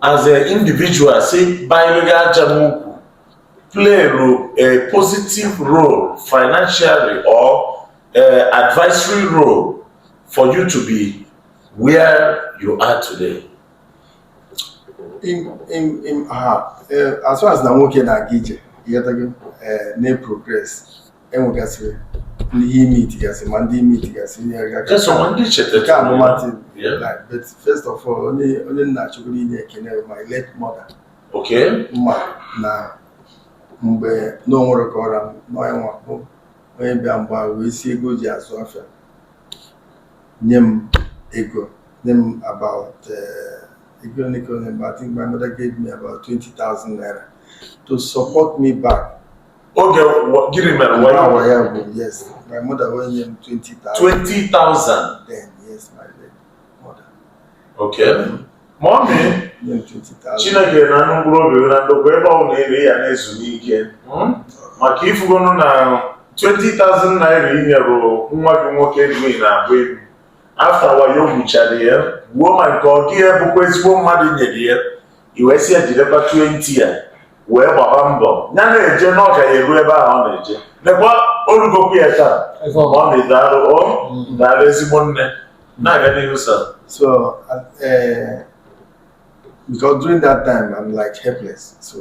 as a individual, si banyere gị aja n'ukwu, play a positive role financially or advisory role for you to be where you are today? In ha as far as na nwoke na-aga ije, ịghọtago, na-progress, enwegasịrị ndị ime itigasị, ma ndị ime itigasị nyere gị aka. Just one ndị Nke a chetara. bụ thing. Yeah. Like, but first of all, onye nna achọgoro inye ekene bụ my late mother. Mma na mgbe na o nwere ka ọra m na onye nwakpo onye bịa mgbe ahụ wee si ego o ji azụ afịa nye m ego, nye m about ego ole ka ole, I think my mother gave me about 20,000 naira to support me back. Oge gịnị mere? Mgbe wayo? awa ya bụ, yes, my mother wee nye m 20,000. 20,000? Then, yes, my late mother. Okay. Mommy, nye m 20,000. Chineke na anụ mkpụrụ obi na ndokwa ebe ọ bụla ị ya na-ezumike. Maka ifugonu na 20,000 naira i nyere nwa gị nwoke Edwin abụ ebu after wayo gbuchara ya gbuo, ma nke ọ gị ya bụkwa ezigbo mmadụ nyere ya, i wee sị ya jidekwa 20 ya wee gbaba mbọ ya na-eje na ọ ka ya eru ebe ahụ ọ na-eje, nekwa olugokwu ya taa. Ọ daalụ, o daalụ, ezigbo nne. Na-aga n'ihu, sir. So, because during that time I'm like helpless. So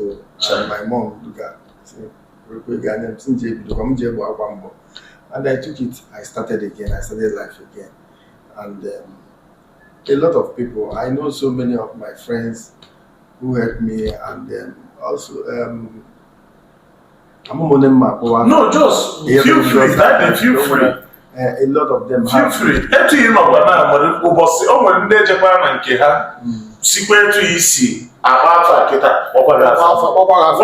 my mom look at say, "Rekwe ga nye m, sị m jee bidokwa, m jee gbaa akwa mbọ." And I took it. I started again. I started life again. And A lot of people. I know so many of my friends who helped me, and also amụmụnne m akpọwa. No, just Yeah, feel because free. Daddy, feel don't free. wanna- a lot of them Feel have. free. Etu ị nọkwa na nwere ụbọchị o nwere ndị ejekwara na nke ha sikwa etu isi akpa afọ a kịta kpọkwara afa.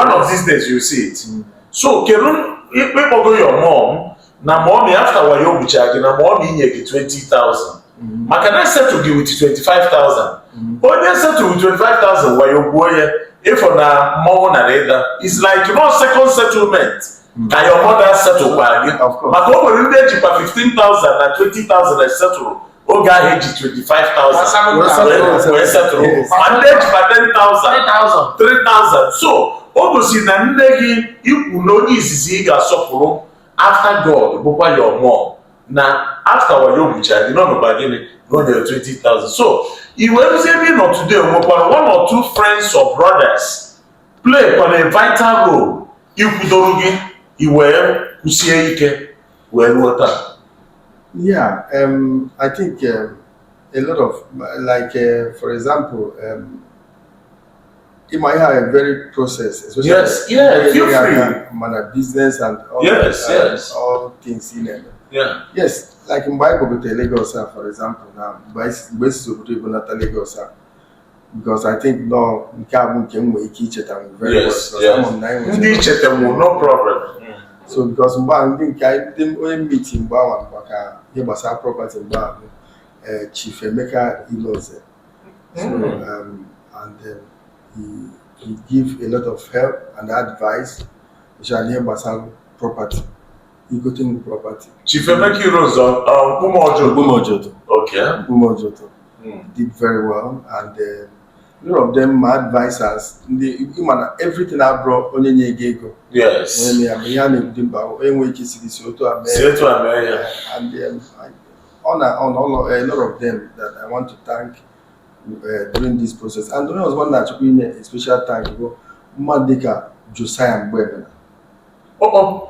One of these days you see it. So kedu ịkpọgo your mom na mommy after wayo gbuchara gị na mommy inye gị 20,000 maka na settle gị with 25,000, onye settle with 25,000 wayo gbuo ya ịfọ na mmọnwụ nara ịda is like no second settlement ka your mother settle kwa gị. Of course. Maka o nwere ndị ejikwa 15,000 na 20,000 esetụrụ oge ahụ eji 25,000 wee setụrụ, ma ndị ejikwa 10,000, 3,000. So o gosiri na nne gị ikwu na onye izizi ị ga-asọpụrụ after God bụkwa your mom, na after wayo gbuchara gị n'ọnụkwa gịnị na o nyere 20,000. So i wee rụzie ebe ị nọ today, nwekwara one or two friends or brothers play kwana a vital role ikwudoro gị i wee kwụsie ike wee ruo taa? Yeah, I think a lot of, like, for example, it might have a very process, especially Yes, feel free. Mana business and all, all things in it. Yes, like mgbe anyị kpọgotere Lagos a, for example, na mgbe esi obodo Igbo nata Lagos a, because I think no nke a bụ nke m nwere ike icheta very well, because ama m na anyị nwere Ndị ichetanwu, no problem. So because mgbe ahụ ndị nke anyị ndị onye meeting mgbe ahụ maka ihe gbasara property mgbe ahụ bụ Chief Emeka Iloze. So and he give a lot of help and advice, especially ihe gbasara property, igote property. Chief Emeka Irozo, Mkpume Mkpume. Mkpume Ojoto did very well, and a lot of them, my advisors, ndị ịma na everything abụrụ onye nye gị ego, onye nye ya ma ihe a na-ebute mba onye nwere ike isi gị si otu a mee. Si etu a mee ya. And on all a lot of them that I want to thank during this process. And onye ọzọ na-achọkwa inye a special thank bụ mmadụ dịka Josiah Mgbemena. Oh,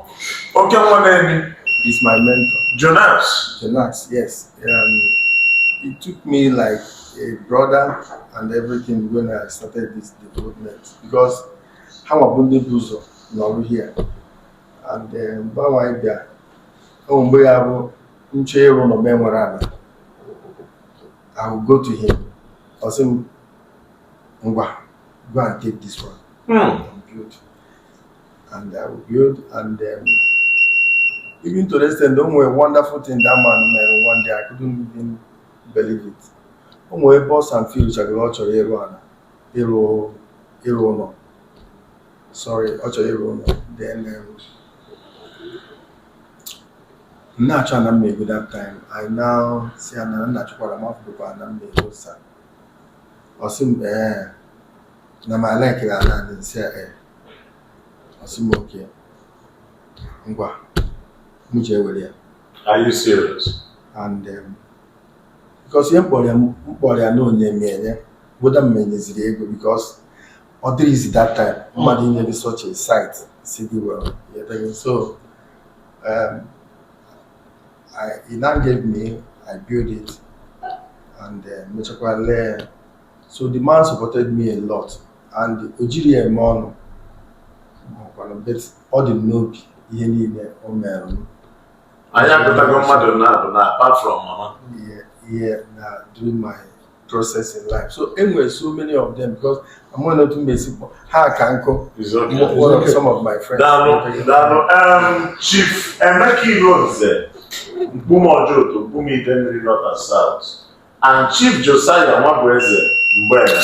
oke nwa na-eni. Is my mentor. Jonas. Jonas, yes. It took me like a brother and everything when I started this development, because ha nwa bụ ndị bụ ụzọ nọrụ here, and mgbe ahụ anyị bịa o mgbe ya bụ nchọ ịrụ ụlọ m enwere ala, I will go to him. Ọ sị m, "Ngwa, go and take this one and build." And I will build, and even to the extent o nwere wonderful thing that man mere one day, I couldn't even believe it. O nwere ebe and field chagoro ọ chọrọ ịrụ ala, ịrụ ụlọ, sorry, ọ chọrọ ịrụ ụlọ. Then m na-achọ ana m ego that time. I now si ana m na-achọkwara m afụbụkwa ana m ego sa. Ọ sị m ee na m alikere ana anyị nsị a ee. Ọ sị m okay, ngwa, m jee were ya. Are you serious? And because ihe m kpọrọ ya na onye m enye whether m enyeziri ego, because ọ dịrị easy that time mmadụ inye gị such a site si gị well. Yeah, so he now gave me, I built it and mechakwa lee ya. So the man supported me a lot, and o jiri ya eme ọnụ makwanụ, but ọ dị m n'obi ihe niile o mere m. Anyị agụtago mmadụ na-abụ na apart from mama. Yeah, na during my process in life. So enwere so many of them, because I'm one otu mbesi ha ka nkụ. It's okay. One of some of my friends. Daalụ, daalụ. Chief Emeka Ironze, Mkpume Ojoto, Mkpume Idemili North and South, and Chief Josiah Nwabueze Mgbena,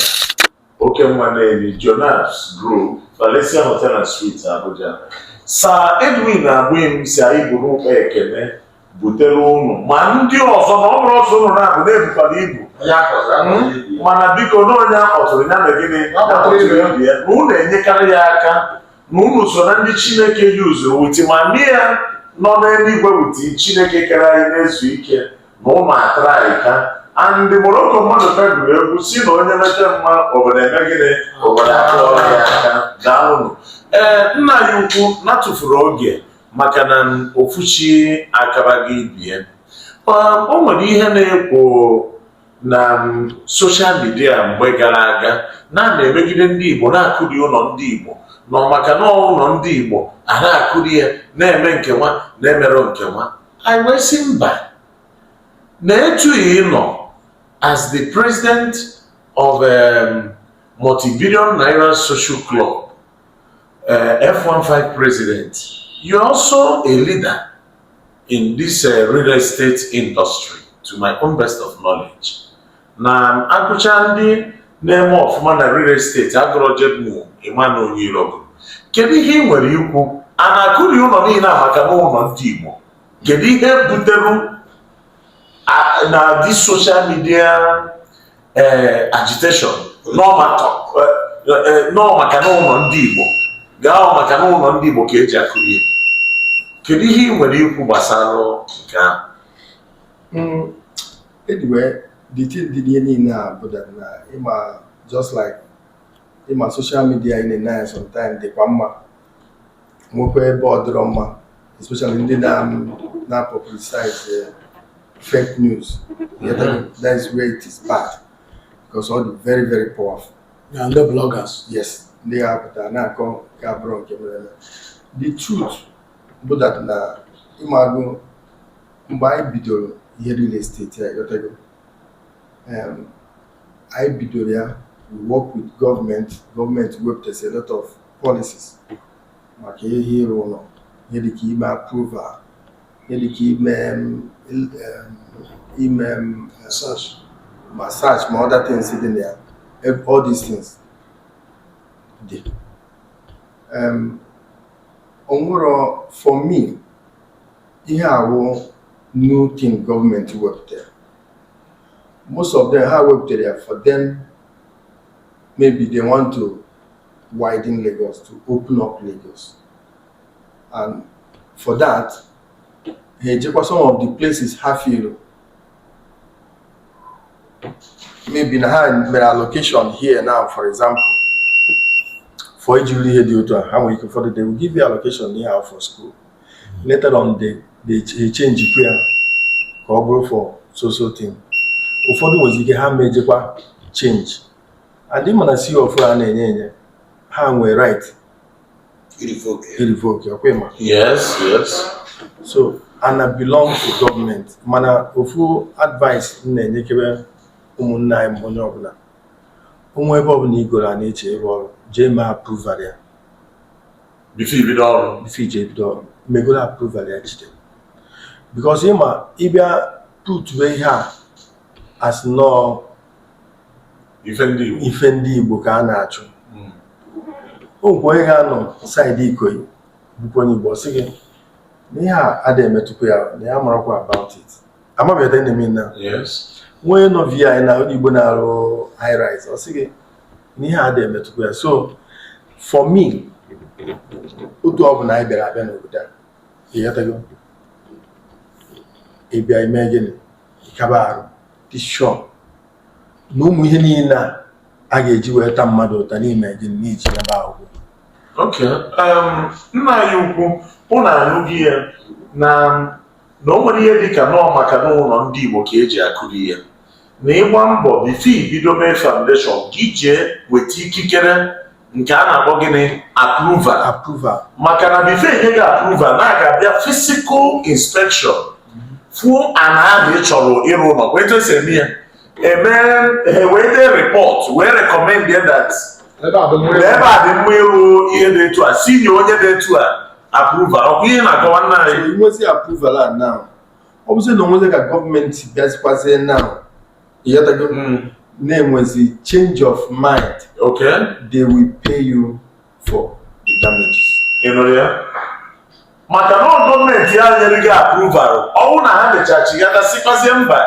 Oke nwa na-eri, Jonas Group, Valencia Hotel and Suites, Abuja. Sir Edwin Agbim si anyị buru ụkpa ekene butere ụnụ ma ndị ọzọ na ọ bụrụ ọsọ ụnụ na-abụ na-ebukwara ibu. Onye akọziri akọziri ibe ya. Mana biko na onye akpọtụrụ ya na gịnị Ya kpọtụrụ ibe ya. ibe ya, na unu enyekarị ya aka, na unu so na ndị Chineke yuzuru with ma ndị ya nọ n'eluigwe with Chineke kere anyị na-ezu ike na ụmụ atara anyị ka and Morocco mmadụ pegụrụ egwu si na onye mete mma obodo eme gịnị obodo akụọrọ ya aka. Daalụnụ. Ee, nna anyị ukwu natụfuru oge maka na ofuchi akara gị bie. O nwere ihe na-ekwo Na social media mgbe gara aga na na-emegide ndị Igbo, na-akụri ụlọ ndị Igbo nọ, maka na ụlọ ndị Igbo a na-akụri ya, na-eme nke nwa, na-emerụ nke nwa. Anyị wee sị mba, na etu ị nọ as the president of multi-billion naira social club, F15 president, you're also a leader in this real estate industry, to my own best of knowledge. Na agụcha ndị na-eme ọfụma na real estate, agụrọ Jedmu Emmanuel Onyilogo. Kedu ihe ị nwere ikwu? A na-akụri ụlọ niile a maka na ụlọ ndị Igbo? Kedu ihe butere na this social media agitation nọ maka na ụlọ ndị Igbo gaa, maka na ụlọ ndị Igbo ka eji akụri ya? Kedu ihe ị nwere ikwu gbasara nke ahụ? Anyway, the thing dị n'ihe niile a bụ that na ịma, just like ịma, social media ị na-ene anya sometimes dịkwa mma, nwekwa ebe ọ dịrọ mma, especially ndị na publicize fake news. That is where it is bad, because all dị very very powerful. Ya ndị bloggers. Yes, ndị ga-apụta na-akọ nke abụrụ nke mere eme. The truth bụ that na ịmago mgbe anyị bidoro ihe real estate ya, ịghọtago, anyị bidoro ya, we work with government. Gọọmenti wepụtasị a lot of policies maka ihe ịrụ ụlọ, ihe dịka ime approval, ihe dịka ime search, ma search, ma other things dị na ya. All these things dị onwero. For me, ihe awụ new thing gọọmenti wepụtara, most of them ha wepụtara ya for them, maybe they want to widen Lagos, to open up Lagos, and for that ha ejekwa some of the places ha feel maybe na ha mere allocation here now, for example, for iji ruru ihe dị otu a, ha nwere ike ụfọdụ, they will give you allocation here for school. Later on they change ya ka ọ bụrụ for so so thing. Ụfọdụ nwere ike ha mejekwa change, and ịma na C of a na-enye enye, ha nwere right Revoke. Revoke, ọkwa ịma? Yes. So ana belong to government, mana ofu advice m na-enyekebe ụmụnne anyị, ma onye ọbụla onwe ebe ọbụla igoro a na-eche ịrụ ọrụ, jee mee approval ya. Before ibido ọrụ. Before ije ebido ọrụ, megoro approval ya, jide, because ịma ịbịa putue ihe a as nọọ ife ndị Igbo. Ife ndị Igbo ka a na-achụ. O nwekwa onye ga-anọ side Ikoyi bụkwa onye Igbo, ọ sị gị na ihe a adịghị emetụkwa ya, na ya marakwa about it. Amabeghị na na nwa onye nọ VI na onye Igbo na-arụ high rise, ọ sị gị na ihe a adịghị emetụkwa ya. So for me, otu ọ bụ na anyị bịara abịa n'obodo a, ịghọtago, ịbịa ime gịnị, ịkaba arụ dị sure na ụmụ ihe niile a a ga-eji wee taa mmadụ ụta n'ime gịnị n'iji ya bụ akwụkwọ. Okay. Nna anyị ukwu, ụnụ anụghị ya na o nwere ihe dịka nọọ maka n'ụlọ ndị Igbo ka eji akụri ya, na ịgba mbọ before ibido mee foundation ka ijee weta ikikere nke a na-akpọ gịnị, approval. Approval. Maka na before enye gị approval, na a ga-abịa physical inspection, fuo ana ahụ ị chọrọ ịrụ ụlọ, kwa etu esi eme ya, eme ha, wee dee report, wee recommend ya that ebe a bụ na ebe a dị mma ịrụ ihe dị etu a, si nye onye dị etu a approval. Ọkwa ihe na-akọwa, nna So anyị? inwezi approval a now, ọ bụzi na onwezi ka gọọmenti bịazikwazie now, ịghọtago, na-enwezi change of mind, they will pay you for the damages. Ị nụrụ ya? Maka na ọ gọọmenti ya nyere gị approval, ọwụ na ha mechachigata sikwazie mba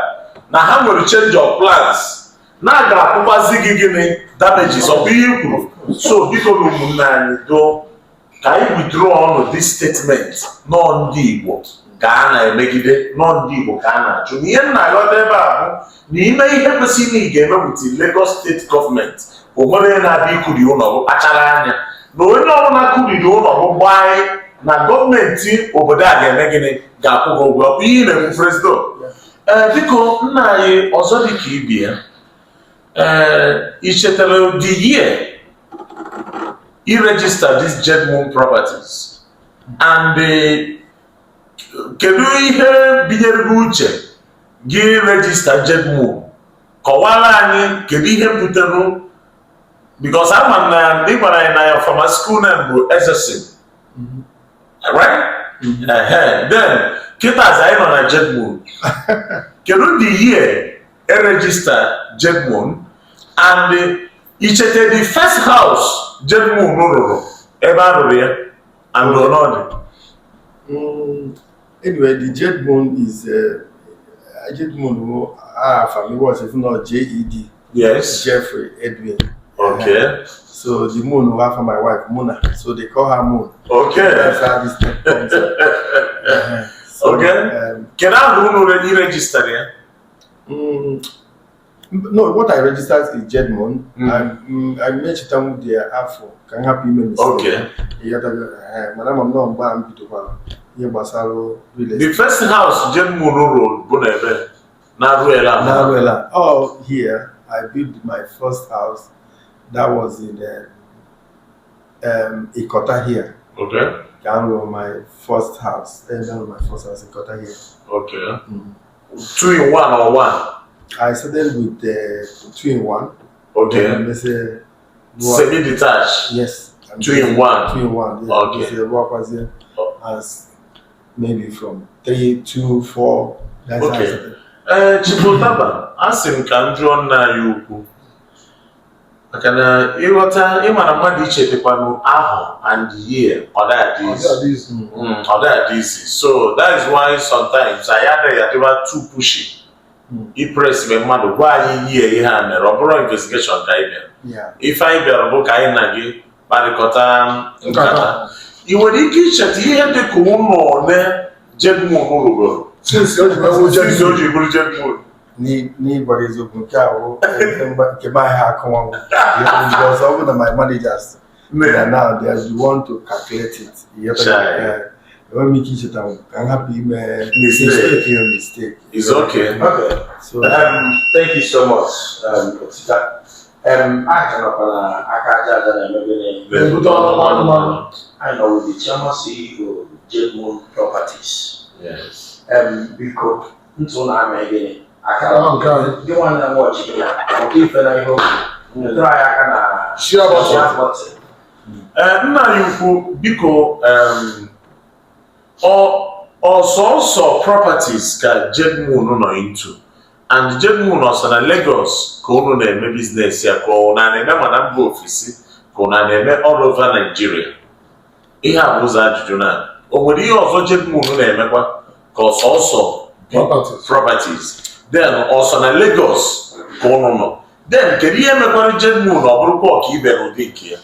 na ha nwere change of plans, na a ga-akwụkwazi gị gịnị, damages. Ọ bụ ihe i kwuru. So biko na ụmụnne anyị doo, ka anyị withdraw ọnụ this statement nọọ ndị Igbo ka a na-emegide, nọọ ndị Igbo ka a na-achụ. Na ihe m na-aghọta ebe a bụ na ime ihe kwesịrị na ị ga-eme with Lagos State Government, o nwere onye na-abịa ikuri ụlọ bụ kpachara anya na onye ọbụla kuriri ụlọ bụ gbaa na gọọmenti obodo a ga-eme gịnị, ga-akwụ gị ụgwọ. Ọ bụ ihe ị na-ekwu, president? Ee, biko, nna anyị, ọzọ dị ka ibe ya, ee, ị chetara the year i register this Jedmoon Properties and kedu ihe binyere gị uche gị register Jedmoon? Kọwara anyị kedu ihe butere, because ama m na ị gwara anyị na your pharmaceutical name bụ Ezesin, right? Ehe. Then kịta anyị nọ na Jedmoon, kedu the year e register Jedmoon and ichete the first house Jedmoon rụrụ, ebe a rụrụ ya and ọnọdụ? Anyway, the Jedmoon is Jedmoon wụ afa m was if not JED. Jeffrey Edwin. So the moon will have for my wife Mona. So they call her Moon. That's how this thing comes up. So, Kedu ahụ unu i register ya? No, what I registered is Jedmoon. I mentioned the afọ ka m hapụ ime mistake. Ịghọtago? Mana ama m nọ mgbe a m bidokwara ihe gbasara real The estate. first house Jedmoon rụrụ bụ na ebe na Aruela? Na Aruela. Oh, here I built my first house. That was in Ikota here. Ka m rụrụ my first house. That was my first house, Ikota here. Two in one or one? I started with two in one. Then they say, Semi detached? Yes. Two in one. Two in one. Yeah. They say, what was it? As maybe from three, two, four. That's how I started. Ee, Chibụtaba, a sị m ka m jụọ nna anyị ukwu maka na ịghọta ịmara mmadụ ichetakwanụ ahụ and year, ọ dị easy. Ọ dị easy. So that is why sometimes anyị adịghị adịba too pushy I press mgbe mmadụ gwa anyị yie ihe a mere. Ọ bụrụ investigation ka anyị bịara. Ife anyị bịara bụ ka anyị na gị kparịkọta nkata. Ị nwere ike icheta ihe dị ka ụlọ ole Jedmoon rụgoro Since o ji wee wụ since o Jedmoon? ji bụrụ Jedmoon? N'ịgwa gị eziokwu, nke a wụ ebe nke m ahịa akọwanwụ, because ọ bụ na my managers, they are now they are the one to calculate it. Chai. Enweghị m ike icheta ka m hapụ ime Mistake. Ime mistake. It's okay. Okay. So Thank you so much, Otita. Anyị ka nọkwa na aka aja aja na-eme gịnị? Na-ebute ọnụ mmanụ mmanụ. Anyị nọ with the chairman CEO, Jedmoon Properties. Biko, ntụ na-ama gịnị? Akara Ahụ nke anyị. Gị nwanne m ọchị ya, maka ife na ihe okwu. Metụrụ anyị aka na Share button. Share button. Ee, nna anyị ukwu, biko, ọsọsọ properties ka Jedmoon nọ into, and Jedmoon ọsọ na Lagos ka unu na-eme business ya, ka ọ na na-eme ma na mba ofesi, ka ọ na na-eme all over Nigeria? Ihe a bụ ụzọ ajụjụ na o nwere ihe ọzọ Jedmoon na-emekwa, ka ọsọsọ Properties. Properties. Then ọsọ na Lagos ka unu nọ? Then kedu ihe mekwara Jedmoon ọ bụrụkwa ọkaibe n'ụdị nke ya,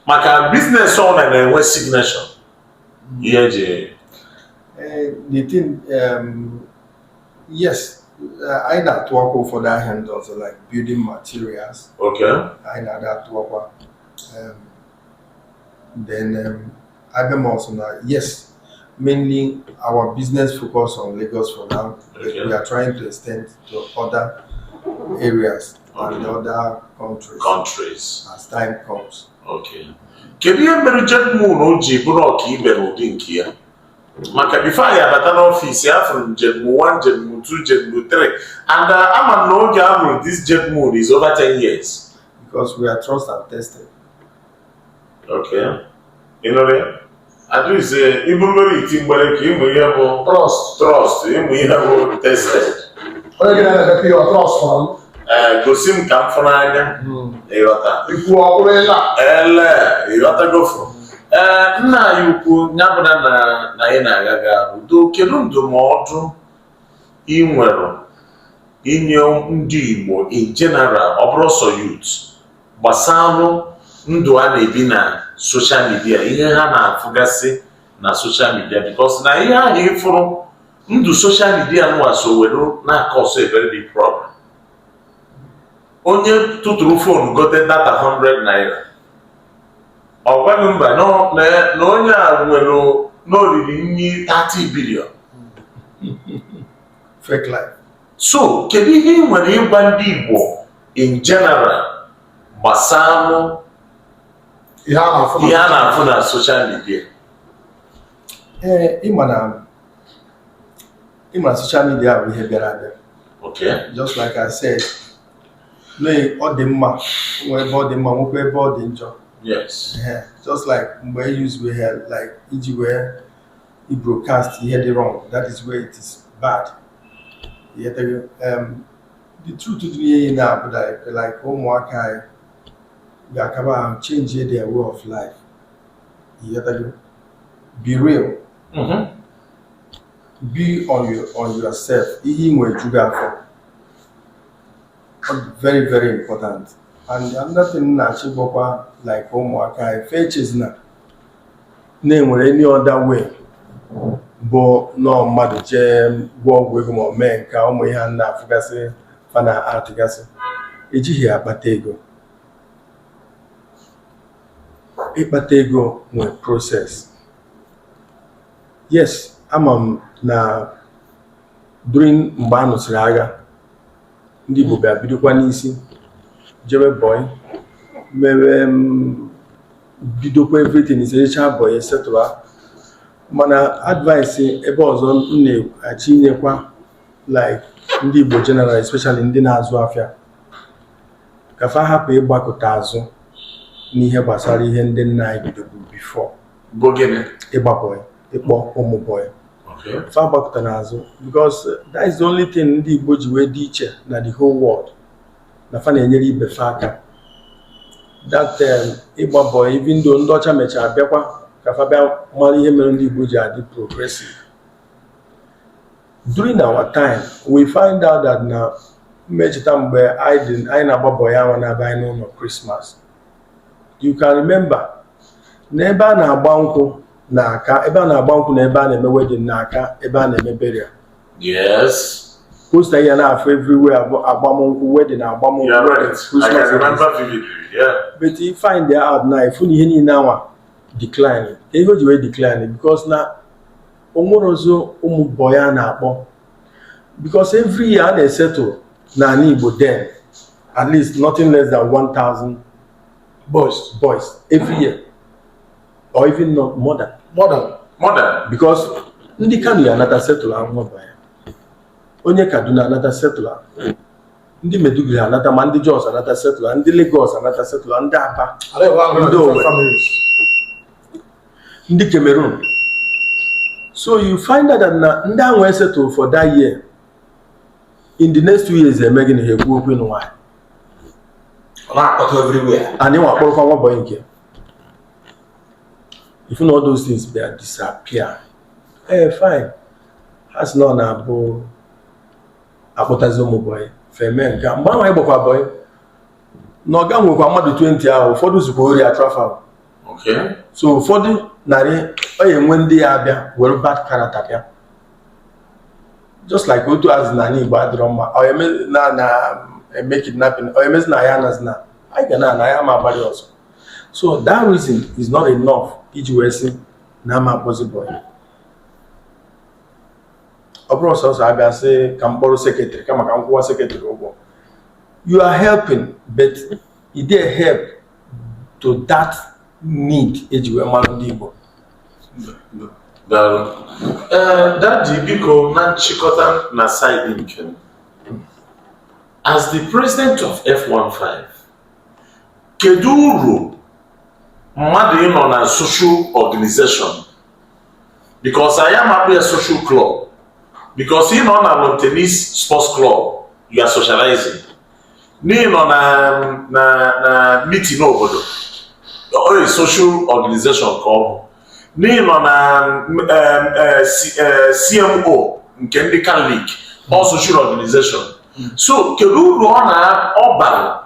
maka business ọ na na-enwe signature ihe eji? The thing, yes, anyị na-atụ ọkwa ụfọdụ ahịa ndị ọzọ like building materials. Anyị na-ada atụ ọkwa. Then abịa m also na, yes, mainly our business focus on Lagos for now, but we are trying to extend to other areas and other countries Countries. As time comes. Okay. Kedu ihe mere Jedmoon o ji bụrụ ọkaibe n'ụdị nke ya? Maka before anyị abata n'ọfịs, afụrụ m Jedmoon 1, Jedmoon 2, Jedmoon 3, and ama m na oge a mụrụ this Jedmoon is over 10 years. Because we are trust and tested. Okay, ị nụrụ ya? Adịghịzi ịbụrụgoro iti mgbere ka ịmụ ihe bụ Trust. Trust, ịmụ ihe bụ tested. Onye gị na-emekọ ihe ọ trust fọrọ m. Ee, gosi m ka m fụ n'anya, ịghọta? Ikwu ọ bụrụ ịla. Ele, ịghọtagofu? Ee, nna anyị ukwu, ya bụ na na anyị na-aga ga udo, kedu ndụmọdụ ị nwere inye ndị Igbo in general, ọ bụrụ sọ youth, gbasalụ ndụ a na-ebi na social media, ihe ha na-afụgasị na social media? Because na ihe ahụ ịfụrụ ndụ social media nwa so were na-akọsọ a very big problem. Onye tụtụrụ phone gote data 100 naira, ọ gwaghị mba na onye a nwere n'oriri nri 30 billion. Fake life. So kedu ihe ị nwere ịgwa ndị Igbo in general gbasalụ ihe a na-afụ ihe a na-afụ na social media? Ee, ịma na social media bụ ihe bịara abịa. Just like I said, na ọ dị mma, nwee ebe ọ dị mma, nwekwa ebe ọ dị njọ. Ehe, just like mgbe e use we here, like iji wee i broadcast ihe dị wrong, that is where it is bad. Ịghọtago? The truth dị n'ihe niile a bụ like ụmụaka anyị ga-akaba ahụ change their way of life. Ịghọtago? Be real. Be on yourself. Ihe ị nwere ju gị afọ. Ọ dị very, very important. And another thing m na-achọ ịgbakwa like ụmụaka anyị, fechezina na-enwere any other way bụ nọọ mmadụ jee gwọọ ọgwụ ego ma ọ mee nke a, ụmụ ihe a na-afụgasị fa na atụgasị ejighị akpata ego. Ịkpata ego nwere process. Yes, ama m na during mgbe a nụsịrị agha, ndị Igbo bịa bidokwa n'isi jebe boy, mewe bidokwa everything, isecha boy, etcetera. Mana advice ebe ọzọ m na-achọ inyekwa like ndị Igbo general, especially ndị na-azụ afịa, ka fa hapụ ịgbakọta azụ n'ihe gbasara ihe ndị nna anyị bidoburu before. Bụ gịnị? Ịgba boy, ịkpọ ụmụ boy. Fa gbakọta n'azụ, because that is the only thing ndị Igbo ji wee dị iche na the whole world, na fa na-enyere ibe fa aka. That ịgba boy, even though ndị ọcha mechara bịakwa ka fa bịa mara ihe mere ndị Igbo ji adị progressive during our time, we find out that na mmecheta mgbe anyị dị, anyị na-agba boy ahụ na-abịa anyị n'ụlọ Christmas. You can remember na ebe a na-agba nkwụ na-aka ebe a na-agba nkwụ na ebe a na-eme wedding na-aka ebe a na-eme burial. Poster ya na-afụ everywhere bụ agbamnkwụ, wedding, agbamnkwụ, You are right. wedding, I Christmas, can remember vividly. Yeah. But you find out now, ifu na ihe niile anwa decline. Ka ihe o ji wee decline, because na o nwere ọzọ ụmụ boy a na-akpọ, because every year a na-esettle n'ala Igbo then at least nothing less than 1000 boys. Boys every year, or even not more than. More than. More than. Because ndị Kano ya anata settle nwa boy, onye Kaduna anata settle, ndị Maiduguri anata, ma ndị Jos anata settle, ndị Lagos anata settle, ndị Aba, Ndị Ndị Owerri. Families. Ndị Cameroon. So you find out that na ndị ahụ esettle for that year, in the next 2 years eme gịnị? Ha ekwu okwu ịnụ nwaanyị. Ọ na-akpọtụ everywhere. And ịnwa akpọrọkwa nwa boy nke if you know all those things bịa disappear. Ee, fine, ha sị na ọ na-abụ akpọtazi ụmụ boy feme nke a. Mgbe ahụ anyị gbakwa boy na ọga nwekwa mmadụ 20 ahụ, ụfọdụ zukwa ori atrafa. So ụfọdụ narị ọ ya enwe ndị ya abịa were bad character bịa, just like otu azụ n'ala Igbo adịrọ mma, ọ eme na na eme kidnapping, ọ emezi na ya anazi na anyị ga na ya ama agbalị ọzọ. So that reason is not enough iji wee sị na ama akpọzi boy. Ọ bụrụ sọsọ abịa sị ka m kpọrọ secretary kama ka m kwụwa secretary ụgwọ, you are helping, but e dey help to that need eji wee mara ndị Igbo. Daalụ. Ee, Daddy, biko, na nchịkọta na side nke m, as the president of F15, kedu uru mmadụ ịnọ na social organization? Because anyị amakpụ ya social club, because ị nọ na lawn tennis sports club, you are socializing. N'ịnọ na meeting obodo, ọ social organization ka ọ bụ. N'ịnọ na CMO nke ndị Catholic, ọ social organization. So kedu uru ọ na ọ bara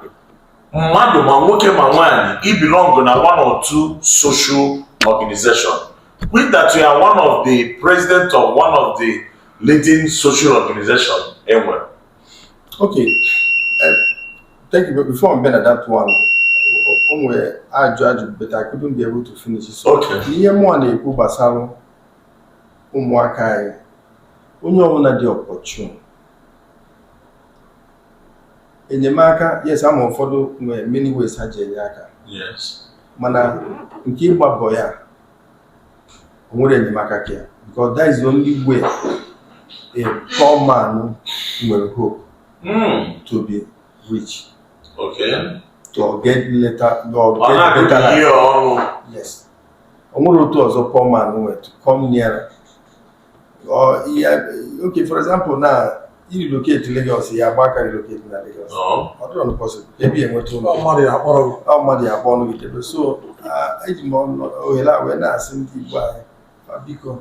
mmadụ, ma nwoke ma nwaanyị, i belong na one or two social organization, with that you are one of the president of one of the leading social organization enwere? Okay, thank you. But before I'm at that one, o nwere ajụ, but I couldn't be able to finish it. So ihe mụa na-ekwu gbasara ụmụaka anyị, onye ọbụla dị opportune Enyemaka, yes, ama ụfọdụ nwere many ways ha ji enye aka. Mana nke ịgba bọyị a, o nwere enyemaka ka ya, because that is the only way a poor man nwere hope to be rich, to get later or Ọ get na-agụ better life. ihe ọnụ. Yes, o nwere otu ọzọ poor man nwere to come nearer or ihe. Okay, for example, na i relocate Lagos, ya agba aka relocate na Lagos. No. Ọ dịrọ possible ebe ya enweta ụlọ. Ọ mmadụ ya akpọrọ gị. Ọ mmadụ ya akpọ ọnụ gị debe. So eji m ohere a wee na-asị ndị Igbo anyị, fa biko,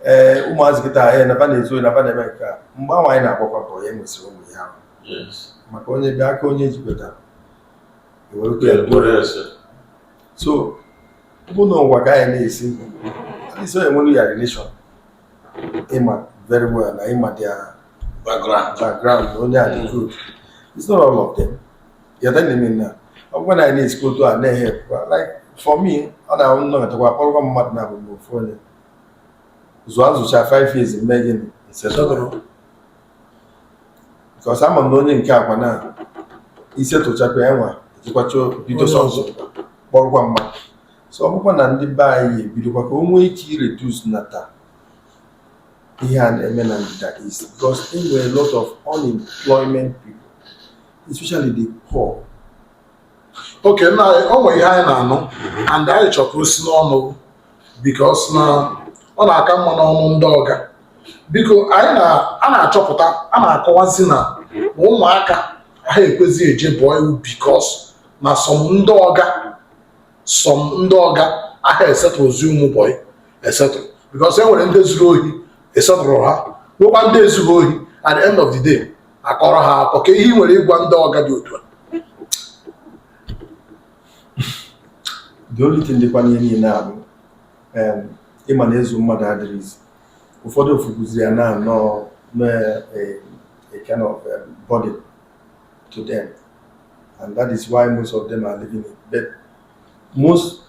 ee, ụmụazị kịta ee naba na-ezu ohi, naba na-eme nke a. Mgbe ahụ anyị na-agbakwa bọ ya, nwesịrị ụmụ ya ahụ. Maka onye bịa aka onye jikwetara ewerekwa ya duo ya. So ọ bụ na ụwa ka anyị na-esi, at least onye nwere ya relation, ịma very well na ịma their background. Background na onye a dị good. It's not all of them ya da na-eme na ọ bụkwa na anyị na-esikwa otu a na-ehe. Like for me, ọ na-ahụ nnọkọtakwa akpọrọkwa mmadụ na abụ m ofu onye zụọ nzụcha 5 years mme gịnị Setụrụ. Because ama m na onye nke akwa na isetụchakwa ya nwa ejikwacha bido Onye ọzọ. Kpọrọkwa mmadụ. So ọ bụkwa na ndị be anyị ebidokwa ka o nwee ike ireduce nata ihe a na-eme na ndịda east, because e nwere a lot of unemployment people, especially the poor. Oke nna anyị, o nwere ihe anyị na-anụ and anyị chọrọ ka o si n'ọnụ, because na ọ na-aka mma n'ọnụ ndị ọga. Biko, anyị na a na-achọpụta, a na-akọwazi na ụmụaka ha ekwezi eje bọọ iwu because na some ndị ọga aha esetụrụzi ụmụ bọyị esetụrụ, because e nwere ndị zuru ohi esetụrụ ha, nwekwa ndị ezughị ohi. At the end of the day, akọrọ ha akọ. Ka ihe ị nwere ịgwa ndị ọga dị otu a? The only thing dịkwa n'ihe niile a bụ ịma na ịzụ mmadụ adịrịzi. Ụfọdụ ofukwuziri ya na anọ na a kind of burden to them, and that is why most of them are living it. But most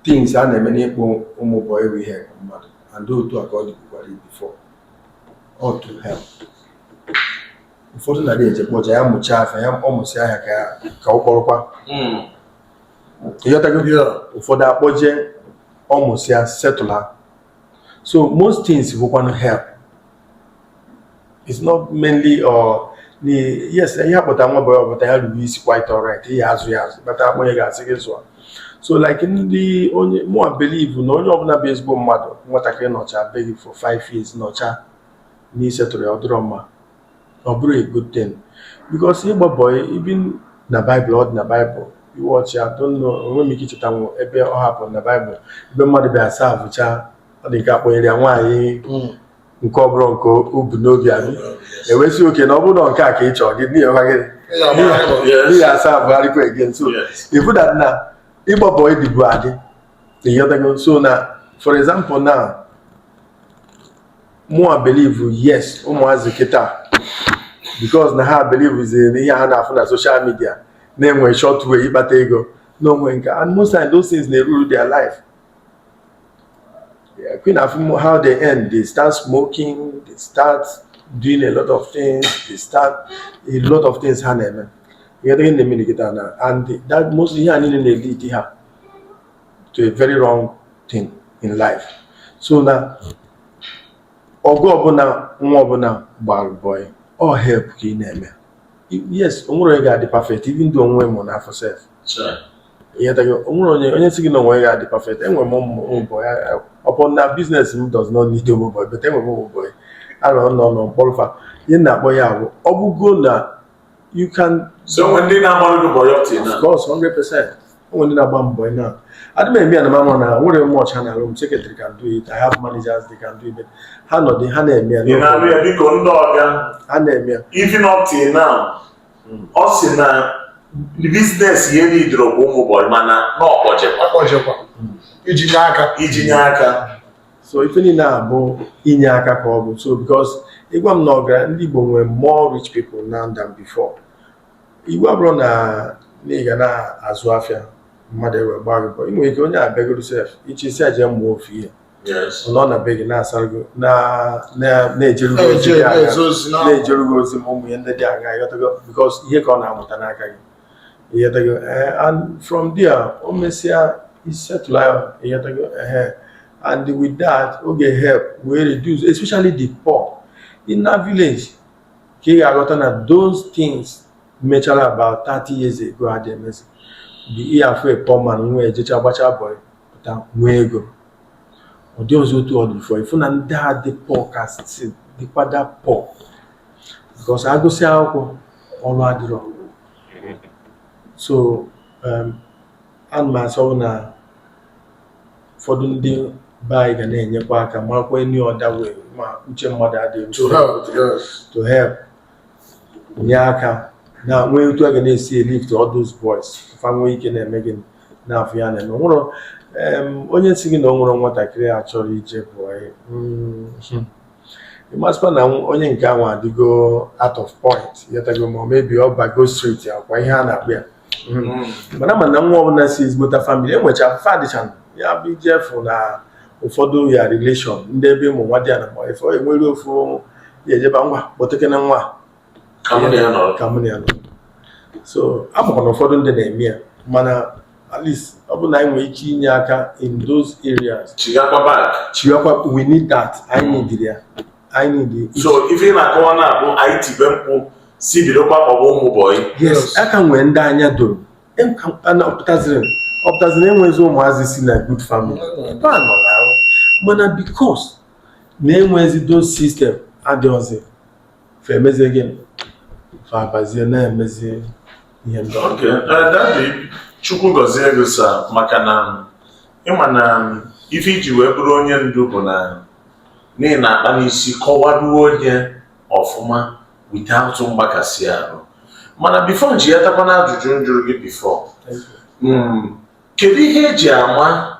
things a na-eme n'ịkpụ ụmụ boy bụ ihe mmadụ, and otu a ka ọ dịbukwara before, all to help. Ụfọdụ na-adị eje kpọja ya mụchaa afọ ya, ọ mụsị ahịa ka ọ kpọrọkwa. Ịghọtago? Yeah. Ụfọdụ akpọje, ọmụsịa, settle ha. So most things bụkwanụ help. It's not mainly or the yes, ihe akpọta nwa boy ọbụta ya ruru isi, quite alright, ihe azụ ya azụ bata akpọnye ga-asị gị zụọ. So like ndị onye mụa believe na onye ọbụla bụ ezigbo mmadụ, nwatakịrị nọcha be gị for 5 years, nọcha n'isetụrụ ya, ọ dịrọ mma, ọ bụrụ a good thing, because ịgba boy, even na Bible, ọ dị na Bible. Iwọchi ya, don't know, onwe m ike ichetanwu ebe ọ hapụrụ na Bible ebe mmadụ bịa asa avụcha, ọ dị nke akpọnyere ya nwaanyị nke ọ bụrụ nke o bu n'obi abi ewesị oke na ọ bụrụ na nke a ka ị chọrọ gị n'ihi ọha gịnị n'ihi asa abụgharịkwa again. So ifu that na ịgba boy dịbu adị, ịghọtago? So na for example now, mụa believe, yes, ụmụazị kịta, because na ha believe na ihe ha na-afụ na social media na-enwe short way ịkpata ego n'onwe nke, and most times those things na-eruru their life. Yeah, Queen of how they end, they start smoking, they start doing a lot of things, they start a lot of things ha na-eme. Ihe dị na-eme kịta na and that most ihe a niile na-lead ha to a very wrong thing in life. So na ọgụ ọbụla nwa ọbụla gbara boy, ọ help ka ị na-eme. Yes, o nwere onye ga-adị perfect, even though onwe mụ n'afọ sef. Ihe tago, o nwere onye onye si gị na onwe ya ga-adị perfect. Enwere m ụmụ boy upon na business m does not need ụmụ boy, but enwere m ụmụ boy anọ nọ nọ mkpọrọfa. Ihe m na-akpọ ya bụ ọ bụgo na you can So when ndị na-agbarụ gị boy up till Of now? course, 100%. O nwere ndị na-agba mbọ na adị m eme ya na mama na nwere much ha na-arụ m. Secretary can do it, I have managers, they can do it, but ha nọdị ha na-eme ya. Ị na-arụ ya, biko, ndị ọga. Ha na-eme ya. Even up till now, ọ sị na business ihe niidoro bụ ụmụ boy, mana na ọkpọjekwa. Akpọjekwa iji nye aka. Iji nye aka. So ife niile a bụ inye aka ka ọ bụ. So because ịgwa m na ọgara ndị Igbo nwere more rich people now than before, igwe abụrụ na na ị ga na-azụ afịa mmadụ ewe gbaa gị bọ, ị nwere ike onye abịagoro sef ichi isi aje mụọ ofu ihe. Ọ nọ na be gị na-asara gị, na-ejere gị ozi na-eje dị aṅaa, na-eje ozi na na-ejere gị ozi ma ụmụ ihe ndị dị aṅaa, ịghọtago? Because ihe ka ọ na-amụta n'aka gị, ịghọtago? And from there o mesịa isettle ya, ịghọtago? And with that, ọ ga-help wee reduce, especially the poor in that village, ka ị ga-aghọta na those things mechara about 30 years ago adị emezi. The ihe afọ a poor man nwee ejecha gbacha boy pụta nwee ego, ọ dị ọzọ otu ọ dị before. Ịfụ na ndị a dị poor ka still dịkwada poor because agụsị akwụkwọ, ọrụ adịrọ. So ana m asọ bụ na ụfọdụ ndị be anyị ga na-enyekwa aka, marakwa any other way, ma uche mmadụ adịghị to help, yes. To help, nye aka na nwee otu a ga na-esi lift all those boys, fa nwee ike na-eme gịnị na-afụ ya na-eme. Nwụrụ onye si gị na o nwere nwatakịrị a chọrọ ije boy, ịmasịkwa na onye nke ahụ adịgo out of point, yatago, ma maybe ọ bago street akwa ihe a na-akpụ ya. Mana ma na nwa ọbụla si ezigbota family enwecha fa dịcha ya bụ ijefu na ụfọdụ ya relation ndị ebe ụmụ nwa dị ya na ma ife enwere ofu ya ejeba ngwa kpọtekene nwa ka mụ na ya nọrọ. Ka mụ na ya nọ. So amakwa na ụfọdụ ndị na-eme ya, mana at least ọ bụ na anyị nwere ike inye aka in those areas. Chigakwa back. Chiwakwa, we need that, anyị need ya, anyị need it. So ife ị na-akọwa na-abụ anyị tibe mkpu si bidokwa kpọba ụmụ boy. Yes, aka nwee ndị anya doro. Ọ pụtaziri enwezi ụmụazị si na good family ebe a nọ na-arụ, mana because na enwezi those system adịghịzi, fa emezie gịnị, fa abazie na-emezi ihe ndị ọzọ. Okay, Daddy, Chukwu gọzie gị sir, maka na ịma na ife iji wee bụrụ onye ndu bụ na n'ihi na-akpa n'isi kọwaruo onye ọfụma without mgbakasị arụ. Mana before nji ya takwa na ajụjụ m jụrụ gị before, kedu ihe eji ama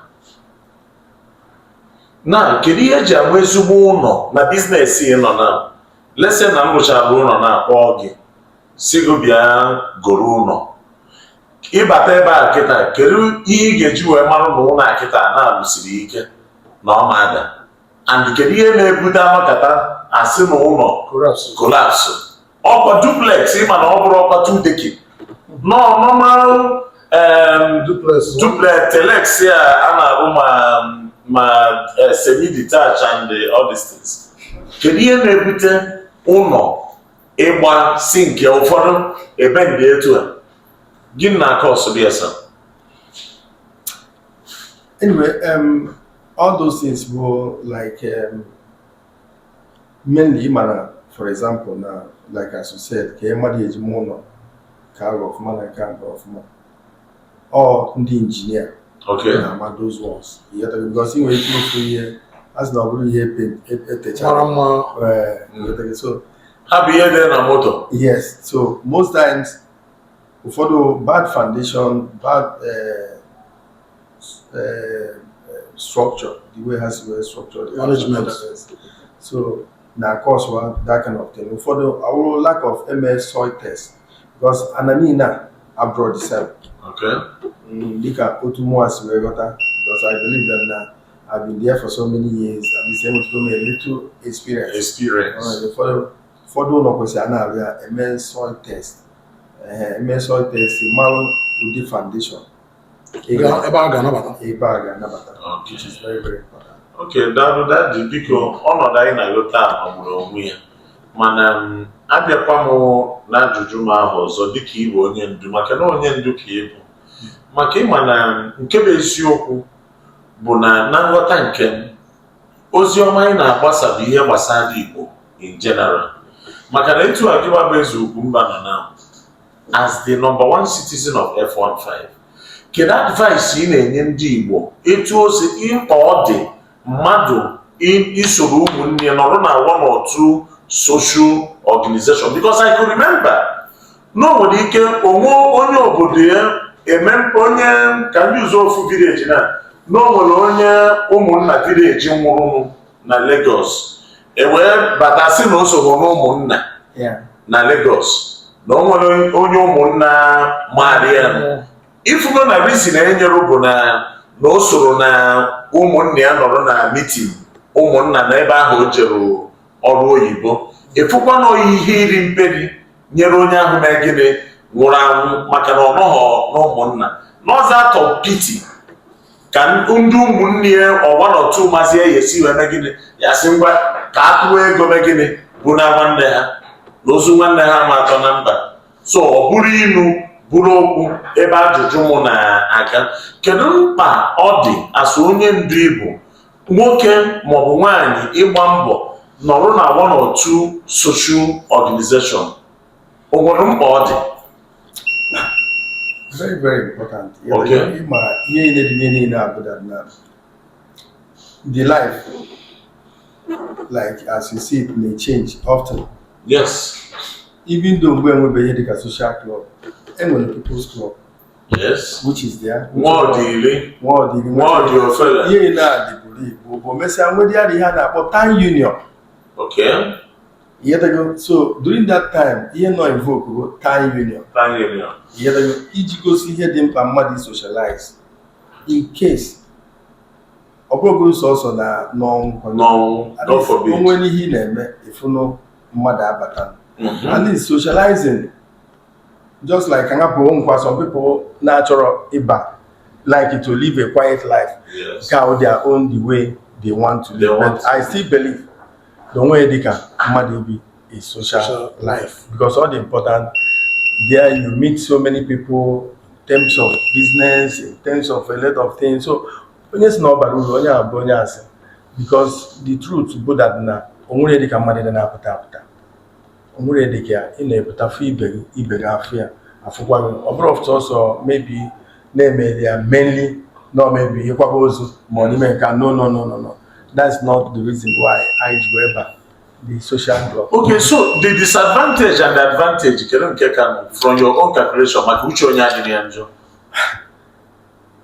na kedu ihe eji ama ezigbo ụlọ na business ị nọ na lese na m rụchara ụlọ na-akpọ gị si gị bịa goro ụlọ, ịbata ebe a kịta, kedu ihe ị ga-eji wee mara na ụlọ a kịta na-alụsiri ike na ọ ma ada? And kedu ihe na-ebute anọkata asị na ụlọ Collapse. Collapse? Ọkwa duplex, ịma na ọ bụrụ ọkwa two decking, no normal Duplex. Duplex telex a a na-arụ ma semi detached and all these things, kedu ihe na-ebute ụlọ ịgba si nke ụfọdụ ebe ndị etu a? Gịnị na-akọ ọsọ ya, sir? Anyway, all those things were like mainly mana, for example, na like as you said, ka mmadụ eji mụ ụlọ ka arụ ọfụma na nke arụ ọfụma, ọ ndị injinia na-ama those ones. Ịghọtago? Because ị nwere ike ịfụ ihe a sị na ọ bụrụ ihe paint etechara mara mma. Ee, ịghọtago? So Ha bụ ihe dị na moto. Yes, so most times ụfọdụ bad foundation, bad structure, the way has well structured the Management. So na cause one that kind of thing. Ụfọdụ awụrụ lack of MS soil test, because ana niile a abroad the same. Dịka otu mụa si wee ghọta, because I believe that na I've been there for so many years, at least enwetụgo m a little experience. Experience. Alright, ụfọdụ ụlọ kwesịrị a na-arụ ya eme soil test. Ehe, eme soil test, marụ ụdị foundation ị Ebe a ga-anabata. Ebe a ga-anabata, which is very very important. Okay, daalụ Daddy. Biko, ọnọdụ anyị na-alụ taa magburu onwe ya, mana m abịakwa m na ajụjụ m ahụ ọzọ, dịka ịbụ onye ndu, maka na onye ndu ka ịbụ, maka ịma na nke bụ eziokwu bụ na na nghọta nke m, ozi ọma anyị na-agbasa bụ ihe gbasara Igbo in general, maka na etu a gịwa bụ Eze Ugwumba nọ na as the number one citizen of F15, kedu advice ị na-enye ndị Igbo etu o si mkpa ọ dị mmadụ isoro ụmụnne ya nọrọ na one or two social organization? Because I could remember na o nwere ike onwe onye obodo ya eme onye ka ndị ụzọ ofu village na o nwere onye ụmụnna village nwụrụ na Lagos, e wee bata sị na o soro n'ụmụnna na Lagos, na o nwere onye ụmụnna maara ya. Ifugo na reason enyere bụ na o soro na Ụmụnna ya nọrọ na meeting ụmụnna na ebe ahụ o jere ọrụ oyibo, ịfụkwa na ihe iri mperi nyere onye ahụ mee gịnị, nwụrụ anwụ, maka na ọ nọghọ n'ụmụnna n'ọzọ atọ piti ka ndị ụmụnne ya ọwa n'otu mazi ya esi wee mee gịnị, ya sị ngwa ka a tụọ ego mee gịnị, bụ na nwanne ha na ozu nwanne ha ma atọ na mba. So ọ bụrụ inu bụrụ okwu ebe ajụjụ mụ na-aga, kedu mkpa ọ dị asụ onye ndu ịbụ nwoke maọbụ nwaanyị ịgba mbọ nọrọ na one or two social organization? O nwere mkpa ọ dị? Very, very important. Ịma ihe niile dị n'ihe niile a bụ that na the life, like as you see it, may change often. Even though mgbe enwebeghị ihe dịka social club, enwere people's club, which is there. Nwaọdịili. Nwaọdịili. Nwaọdị ofele. Ihe niile a dịburu Igbo bụ mesịa nwedị ya ihe a na-akpọ town union. Ihe so during that time, ihe nọ in vogue bụ town union. Town union. Ihe iji gosi ihe dị mkpa mmadụ socialize in case ọ bụrụgoro sọsọ na n'ọnwụ. N'ọnwụ, God forbid. Onwe n'ihe ị na-eme, ịfụnụ mmadụ abata. At least socializing, just like hapụ nkwa, some people na-achọrọ ịba, like to live a quiet life, ka their own, the way they want to They live. want But I still believe na onwe dịka mmadụ ibi a social Social life, because all the important there, you meet so many people in terms of business, in terms of a lot of things. So onye si na ọ bara uru, onye a bụ onye asị, because the truth bụ that na onwere dịka mmadụ dị na-apụta apụta, onwere dịka ị na-epụta fụ ibe gị, ibe gị afụ ya, afụkwa gị. Ọ bụrụ sọsọ maybe na-eme ya mainly no maybe ịkwaba ozu ma ọ n'ime nke a. No, no, no, no, no, that's not the reason why anyị ji wee ba the social club. Okay, so the disadvantage and the advantage, kedu nke ka nọ from your own calculation, maka uche onye adịghị ya njọ?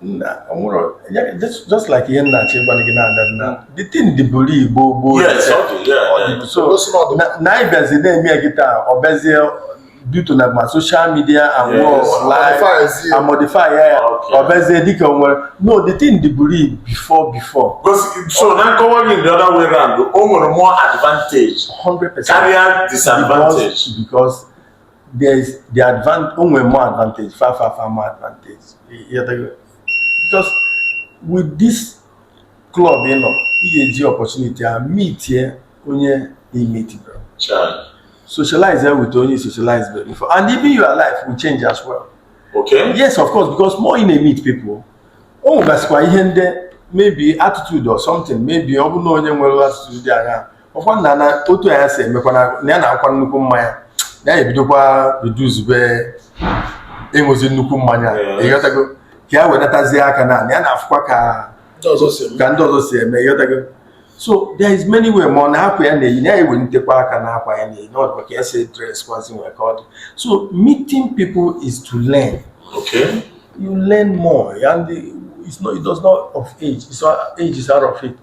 Na onwere just like ihe nna achọ ịgwa gị na-ada na the thing dịburu Igbo gboo. Yes, ọ dị, yeah. Ọ dị. So Gosi na ọ dị. na anyị bịazi na-eme ya kịta, ọ bịazie due to na ma social media and world live Modify ezi. And modify ya. Ọ bịazie dịka o nwere, no, the thing dịburu before. So na nkọwa gị, the other way round, o nwere more advantage 100%. Karịa disadvantage. Because there is the advantage, o nwere more advantage, far, far, far more advantage. Because with this club ị nọ, ị ga-eji opportunity a meet ye onye ị meet bro. Child. Socialize with onye socialize before, and even your life will change as well. Yes, of course, because more ị na-meet people, o nwegasịkwa ihe ndị maybe attitude or something, maybe ọ bụ na onye nwere attitude dị anya ọkwa na otu anya si emekwa na ya na-akwa nnukwu mmanya, na ya ebidokwa reduce be ịṅụzi nnukwu mmanya. Ịghọtago, ka ya wenatazie aka na ya na-afụkwa ka Ndị ọzọ si eme. Ka ndị ọzọ si eme, ịghọtago. So there is many way, ma ọ na akwa ya na-eyi, na ya ewelitekwa aka na akwa ya na-eyi, na ọ dịkwa ka ya si dress kwazi nwere ka ọ dị. So meeting people is to learn. You learn more, and it does not of age, it's not, age is out of it.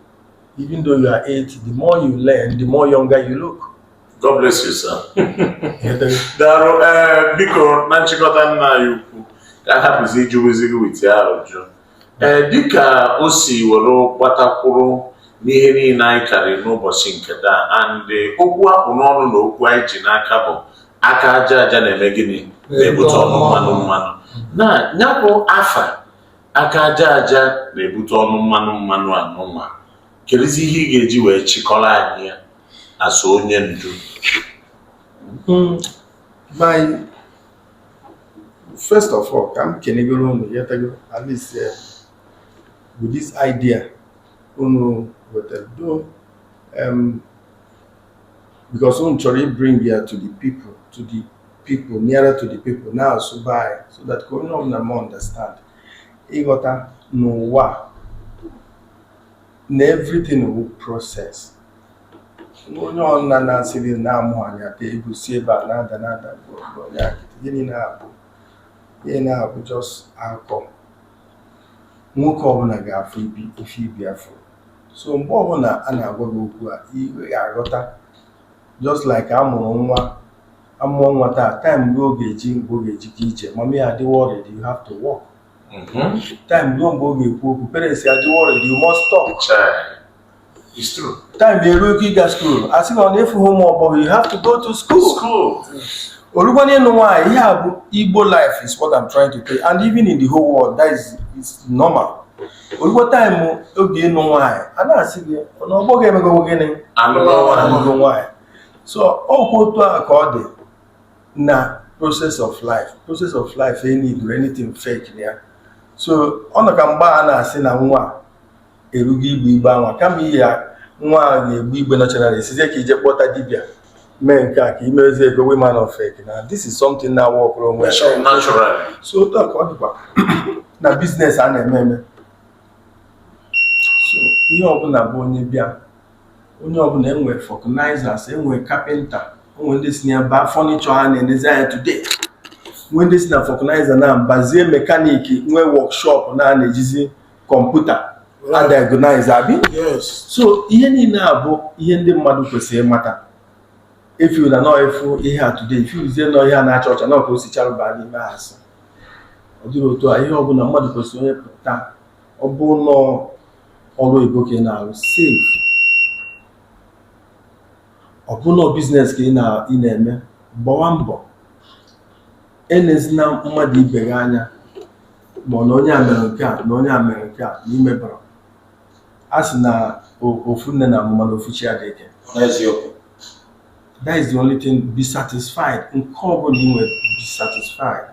Even though you are 80, the more you learn, the more younger you look. God bless you, sir. Ịghọtago? Daalụ. Ee, biko, na nchịkọta, nna anyị ukwu, ka a hapụzi ijuwezi gị with ya ajụjụ. Ee, dịka o si were gbatakwuru n'ihe niile anyị karịrị n'ụbọchị nke taa, and okwu akpụ n'ọnụ na okwu anyị ji n'aka bụ aka aja aja na-eme gịnị, na-ebute ọnụ mmanụ mmanụ, na ya bụ afa aka aja aja na-ebute ọnụ mmanụ mmanụ anụnwa, kedụzi ihe ị ga-eji wee chịkọrọ anyị ya asụ onye ndu? My first of all, ka m kenegoro unu, yetago, at least with this idea unu wetara do, because unu chọrọ bring ya to the people, nearer to the people, na-asụ be anyị, so that ka onye ọbụla ma understand, ịghọta n'ụwa na everything wu process. Onye ọbụla na-asị gị na-amụ anya ta egwu si ebe a na-ada na-ada bụ onye akịtị. Gịnị na-abụ ihe na-abụ just akọ nwoke ọbụla ga-afụ ibi ife ibi afọ. So mgbe ọbụla a na-agwa gị okwu a, ị ga-aghọta. Just like a mụrụ nwa, amụọ nwa taa, time mgbe ọ ga-eji ga ije, mama ya adị worried, you have to work. Time ruo mgbe ọ ga-ekwu okwu, parents ya dị worried, "You must talk." Chai. It's true. Time eruo ego ịga school, a sị na ọ na-efughị ụmụ ọgbọghọ, "You have to go to school." School. Orukwana ịnụ nwaanyị, ihe a bụ Igbo life is what I'm trying to tell you. And even in the whole world, that is normal. Orukwa time oge ịnụ nwaanyị, a na-asị gị na ọgbọ ga-emego gịnị? Anụgo nwaanyị. Anụgo nwaanyị. So ọkwa otu a ka ọ dị na process of life. Process of life e need anything fake na ya. So ọ nọ ka mgbe a na-asị na nwa a erugo igbe igbe anwa, kama ihe ya nwa a ga-egbu igbe naturally, esizie ka ije kpọta dibịa mee nke a ka imezie ego women of fake na this is something na work onwe ya. Naturally. So otu a ka ọ dịkwa na business a na-eme eme. So ihe ọbụla bụ onye bịa, onye ọbụla enwe vulcanizers, enwe carpenter, onwe ndị si na ba furniture a na-enezi anya today, nwee ndị si na vulcanizer na bazie mechanic, nwee workshop na a na-ejizi kọmputa a diagnose abi. Yes. So ihe niile a bụ ihe ndị mmadụ kwesịrị ịmata. Efiu na nọọ efu ihe a today, ifiuzie nọ ihe a na-acha ọcha nọ ka o si baa n'ime asị. Ọ dịrị otu a. Ihe ọbụla mmadụ kwesịrị onye pụta, ọ bụ nọọ ọrụ oyibo ka ị na-arụ, save. Ọ bụ nọọ business ka ị na-eme, gbawa mbọ. Enezina mmadụ ibe gị anya, ma ọ na onye a mere nke a na onye a mere nke a na imebara. A sị na ofu nne na amụma na ofu chi adịghị ike. N'eziokwu. That is the only thing. Be satisfied. Nke ọbụla ị nwere, be satisfied.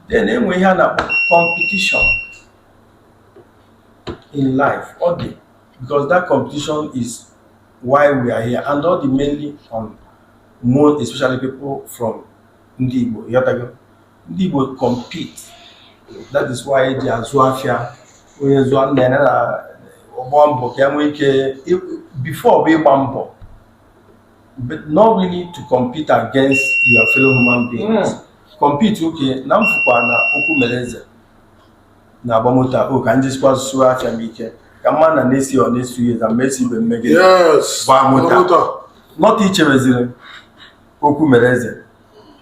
Then enwe ihe a na-akpọ competition in life. Ọ dị because that competition is why we are here, and all the mainly on more especially people from ndị Igbo. Ịghọtago? Ndị Igbo compete. That is why eji azụ afịa. Onye zụọ nna ya na ọgba mbọ ka ya nwee ike before bụ ịgba mbọ, but not really to compete against your fellow human beings. Compete, okay, na m fụkwa na okwu mere eze na-agba moto a, o ka njisikwa zụrụ afịa m ike ka mma na next year or next 2 years na mesi ibe mmegide gbaa moto a. Moto. Not icheweziri okwu mere eze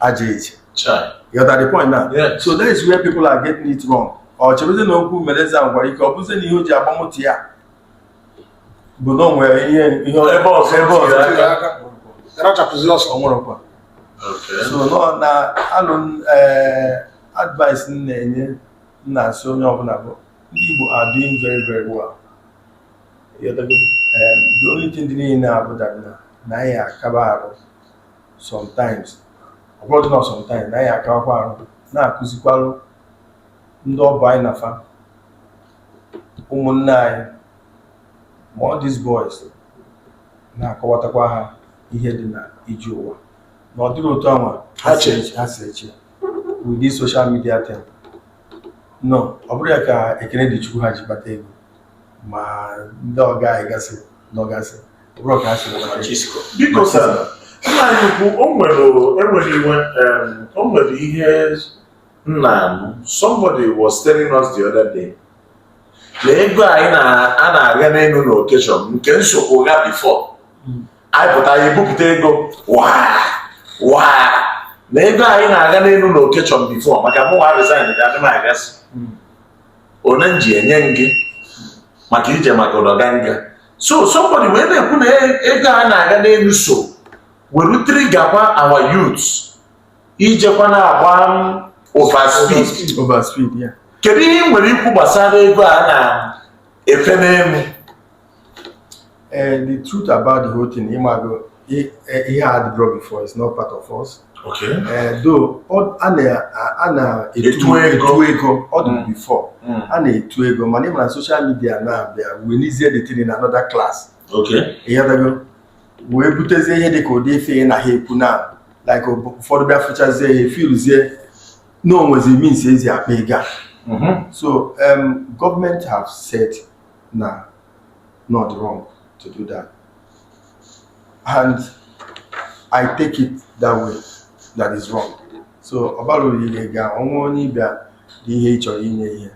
aja eche. Chai. You got the point now? Yes. So that is where people are getting it wrong. Ọ chebezi na okwu mere eze ahụ gwara ike, ọ bụzie na ihe o ji agba moto ya bụ na o nwere ihe Ebe ọzọ ebe ọzọ tinyere aka. Rachapụzi ọsọ. Ọ nwụrụkwa. So nọ na alụ advice m na-enye m na-asị onye ọbụla bụ ndị Igbo are doing very, very well. Ịghọtago? The only thing dị niile abụ that na anyị akaba arụ sometimes, ọ bụrụ na sometimes na anyị akabakwa arụ na-akụzikwarụ ndị ọbụ anyị na fa ụmụnne anyị, ma all these boys, na-akọwatakwa ha ihe dị na ije ụwa na ọ dịrị otu anwa Ha che. Ha si eche with this social media thing. No, ọ bụrụ ya ka ekele dị Chukwu ha ji kpata ego, ma ndị ọga anyị gasị nọgasị, ọ bụrụ ka ha si kpata ego. Chisco. Biko sir, nna anyị ukwu, o nwere enwere iwe o nwere ihe m na-anụ. Somebody was telling us the other day na ego anyị a na-aga n'elu na occasion nke nsogbu ga before anyị pụta, anyị ebupụta ego waa waa, na ego anyị na-aga n'elu na occasion before, maka mụ nwa resign ga adị m agasị one m ji enye m gị maka ije maka ụdọganga. So somebody wee na-ekwu na ego a na-aga n'elu so were triggerkwa our youths ijekwa na-agba over speed. Over speed, yeah. Kedu ihe ị nwere ikwu gbasara ego a na-efe n'elu? The truth about the whole thing, Imago, ihe a adịbro before is not part of us. Though a na-etu Etu ego. Etu ego ọ dị before, a na-etu ego, mana ịma na social media na-abịa welizie the thing in another class. Ịghọtago? Wee butezie ihe dị ka ụdị ife ị na ha ekwu na like ụfọdụ bịa fụchazie ya, efilzie na o nwezi means ezi akpa ego a. So government have said na not wrong to do that, and I take it that way, that is wrong. So ọ bara uru ị ga ọnwa onye ịbịa dị ihe ị chọrọ inye ihe,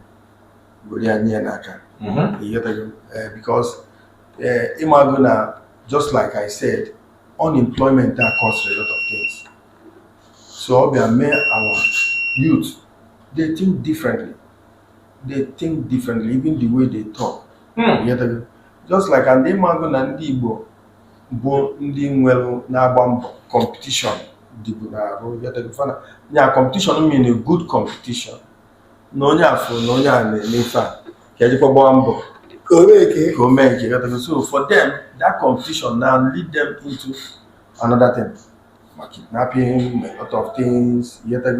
were ya nye ya n'aka. Ịghọtago? Because ịmago na just like I said, unemployment that causes a lot of things. So ọ bịa mee our youth, they think differently. They think differently, even the way they talk. You get it? Just like and ịmago na ndị Igbo bụ ndị nwere na-agba mbọ, competition dịbụ n'arụ. You get it? Fana nya competition mean a good competition, na onye afọ na onye a na-eme ife a ka ejikwa gbaa mbọ Ka o mee ka ka o mee nke. You get it? So for them, that competition now lead them into another thing, ma kidnapping, a lot of things. You get it?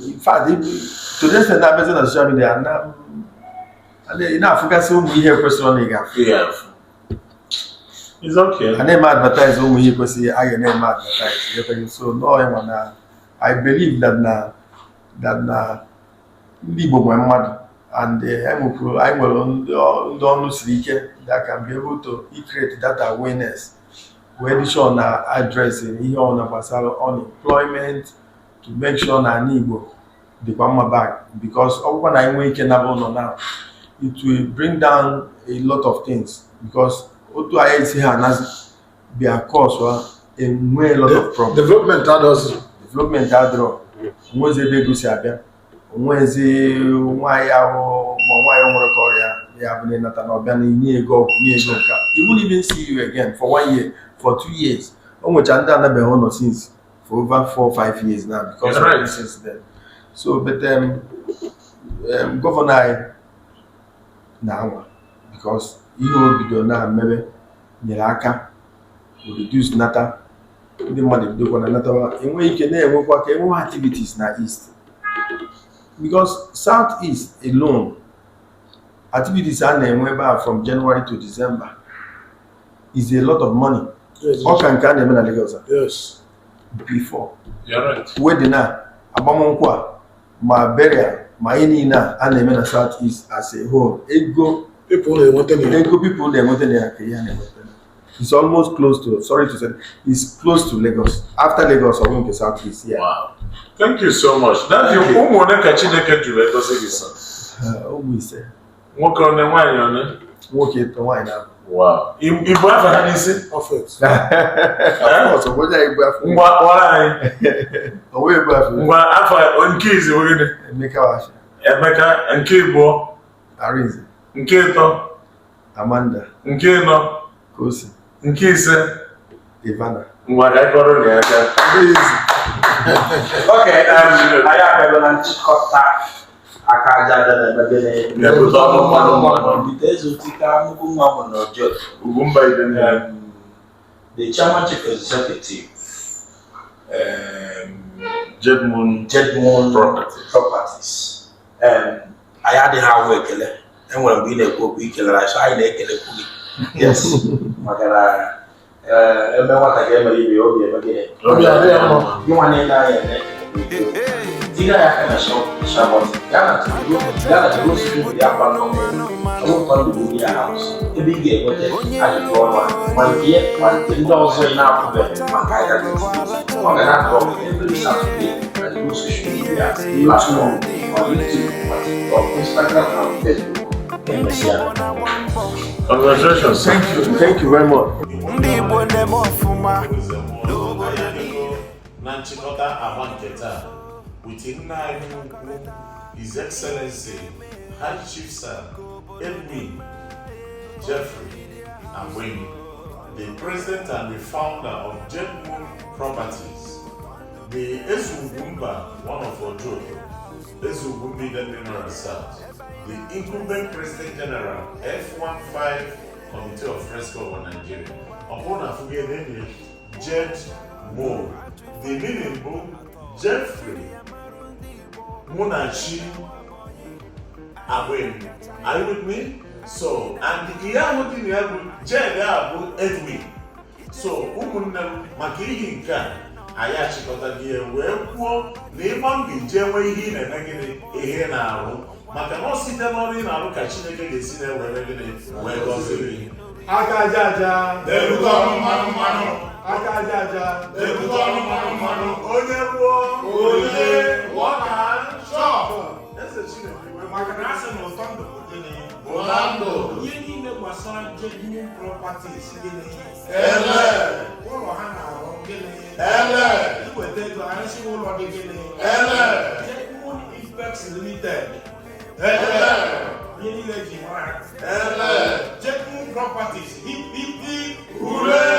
In fact, to the extent na abịazi na social media na ị na-afụgasị ụmụ ihe kwesịrị na ị ga-afụ. Yeah. It's okay. A na-eme advertise ụmụ ihe kwesịrị a ga na-eme advertise. You get it? So no, ịma na I believe that na ndị Igbo nwere mmadụ and anyị nwere ndị ọnụ siri ike that can be able to create that awareness wee dị sure na address ihe ọbụla gbasara unemployment, to make sure na ala Igbo dịkwa mma back, because ọ bụkwa na anyị nwee ike naba ụlọ now, it will bring down a lot of things, because otu anyị esi ha anazi bịa cause enwee a lot of problems. Development adọzi. Development adịrọ, onwezi ebe ego si abịa, onwezi nwaanyị ahụ ma nwaanyị nwere ka ọrịa ya bụ na ịnata na ọbịa na inye ego ọgwụ, nye ego nke a, he won't even see you again for one year, for 2 years. O nwecha ndị anabeghị ụlọ since for over 4, 5 years now because You're of right. this incident. So but governor anyị na-anwa, because ihe o bido na-emebe nyere aka reduce nata ndị mmadụ ebidokwa na natawa, enweghị ike na-enwekwa ka enwe activities na east, because south east alone, activities a na-enwe ebe a from January to December is a lot of money. Ọ ka nke a na-eme na Lagos a before. You're right. Wedding a, agbamnkwụ a, ma burial, ma ihe niile a a na-eme na south east as a whole, ego People na-enweta na ya. Ego people na-enweta na ya ka ihe a na-enweta. It's almost close to, sorry to say, it's close to Lagos, after Lagos, ọ bụ nke south east, yeah. Wow. Thank you so much. Daddy, ụmụ one ka Chineke juru egosi gị sọ? Ụmụ 5. Nwoke one, nwaanyị one? Nwoke 3, nwaanyị na-abụ. Wow. Ibu afa ha n'isi? Perfect. Of course, ọ bụ onye ebu afọ. Ngwa, kpọrọ anyị. Ọ bụ ebu afọ. Ngwa, afa nke izi bụ gịnị? Emeka Washa. Emeka, nke ịbụọ? Arinze. Nke ịtọ? Amanda. Nke ịnọ? Kosi. Nke ise? Ivana. Ngwa, ka anyị kọrọ na ya aka. Okay, anyị abịago na nchịkọta. Aka aja aja na-eme gịnị? Na-ebute ọnụ mmanụ mmanụ. Bite eze otite nnukwu nwa bụ na Ojo. Ugwumba Idemmili. The chairman chief executive, Jedmoon Jedmoon Properties. Properties. Anyị adịghị awụ ekele. Enwere mgbe ị na-ekwu okwu ikelere anyị, so anyị na-ekelekwu gị. Yes, maka na eme nwata ka emere ibe ya, obi eme gịnị? Obi adị ya mma. Gị nwa niile anyị eme tinye ya aka na share button, gaa na Tigo social media platform, ọbụkwa Ndụ Media House, ebe ị ga-enweta ajụjụ ọnụ a, ma nke ya ma nke ndị ọzọ ị na-apụbeghị maka anyị ga ọ ga na-drop every Saturday na Tigo social media platform on YouTube, ma TikTok, Instagram and Facebook. Emesịa. Congratulations. Thank you, thank you very much. Ndị Igbo na-eme ọfụma. Na nchịkọta agba nke taa with nna anyị ukwu, His Excellency High Chief Sir Edwin Jeffrey Agwemi, the president and the founder of Jedmoon Properties, the Ezugwumba, one of Ojoto, Ezugwumba Idemili South, the incumbent President General, F15 Committee of Press Club of Nigeria. Ọ bụrụ na afụghị enyi Jed Mo, the meaning bụ Jeffrey Munachi Agwem. Are you with me? So, and ihe ahụ dị na ya bụ Jed a bụ Edwin. So, ụmụnne m, maka ihi nke a, anyị achịkọta gị ya wee kwuo na ịgba mbọ ije nwee ihe ị na-eme, gịnị, ihe ị na-arụ, maka na ọ site n'ọrụ ị na-arụ ka Chineke ga-esi na-ewere gịnị wee gọzie gị. Aka aja aja na-ebute ọnụ mmanụ mmanụ. Aka aja aja na-ebute ọnụ mmanụ mmanụ. Onye rụọ onye work and chop. Eze Chineke wee Maka na asị na ụtọ ndụ bụ gịnị? Bụ na ndụ. Ihe niile gbasara Jedmoon Properties, gịnị? Ele. Ụlọ ha na-arụ, gịnị? Ele. Iweta ego, arụsị ụlọ dị, gịnị? Ele. Jedmoon Impex Limited. Ele! Ihe niile ji mara. Ele! Genuine Properties, hip hip hip! Hooray!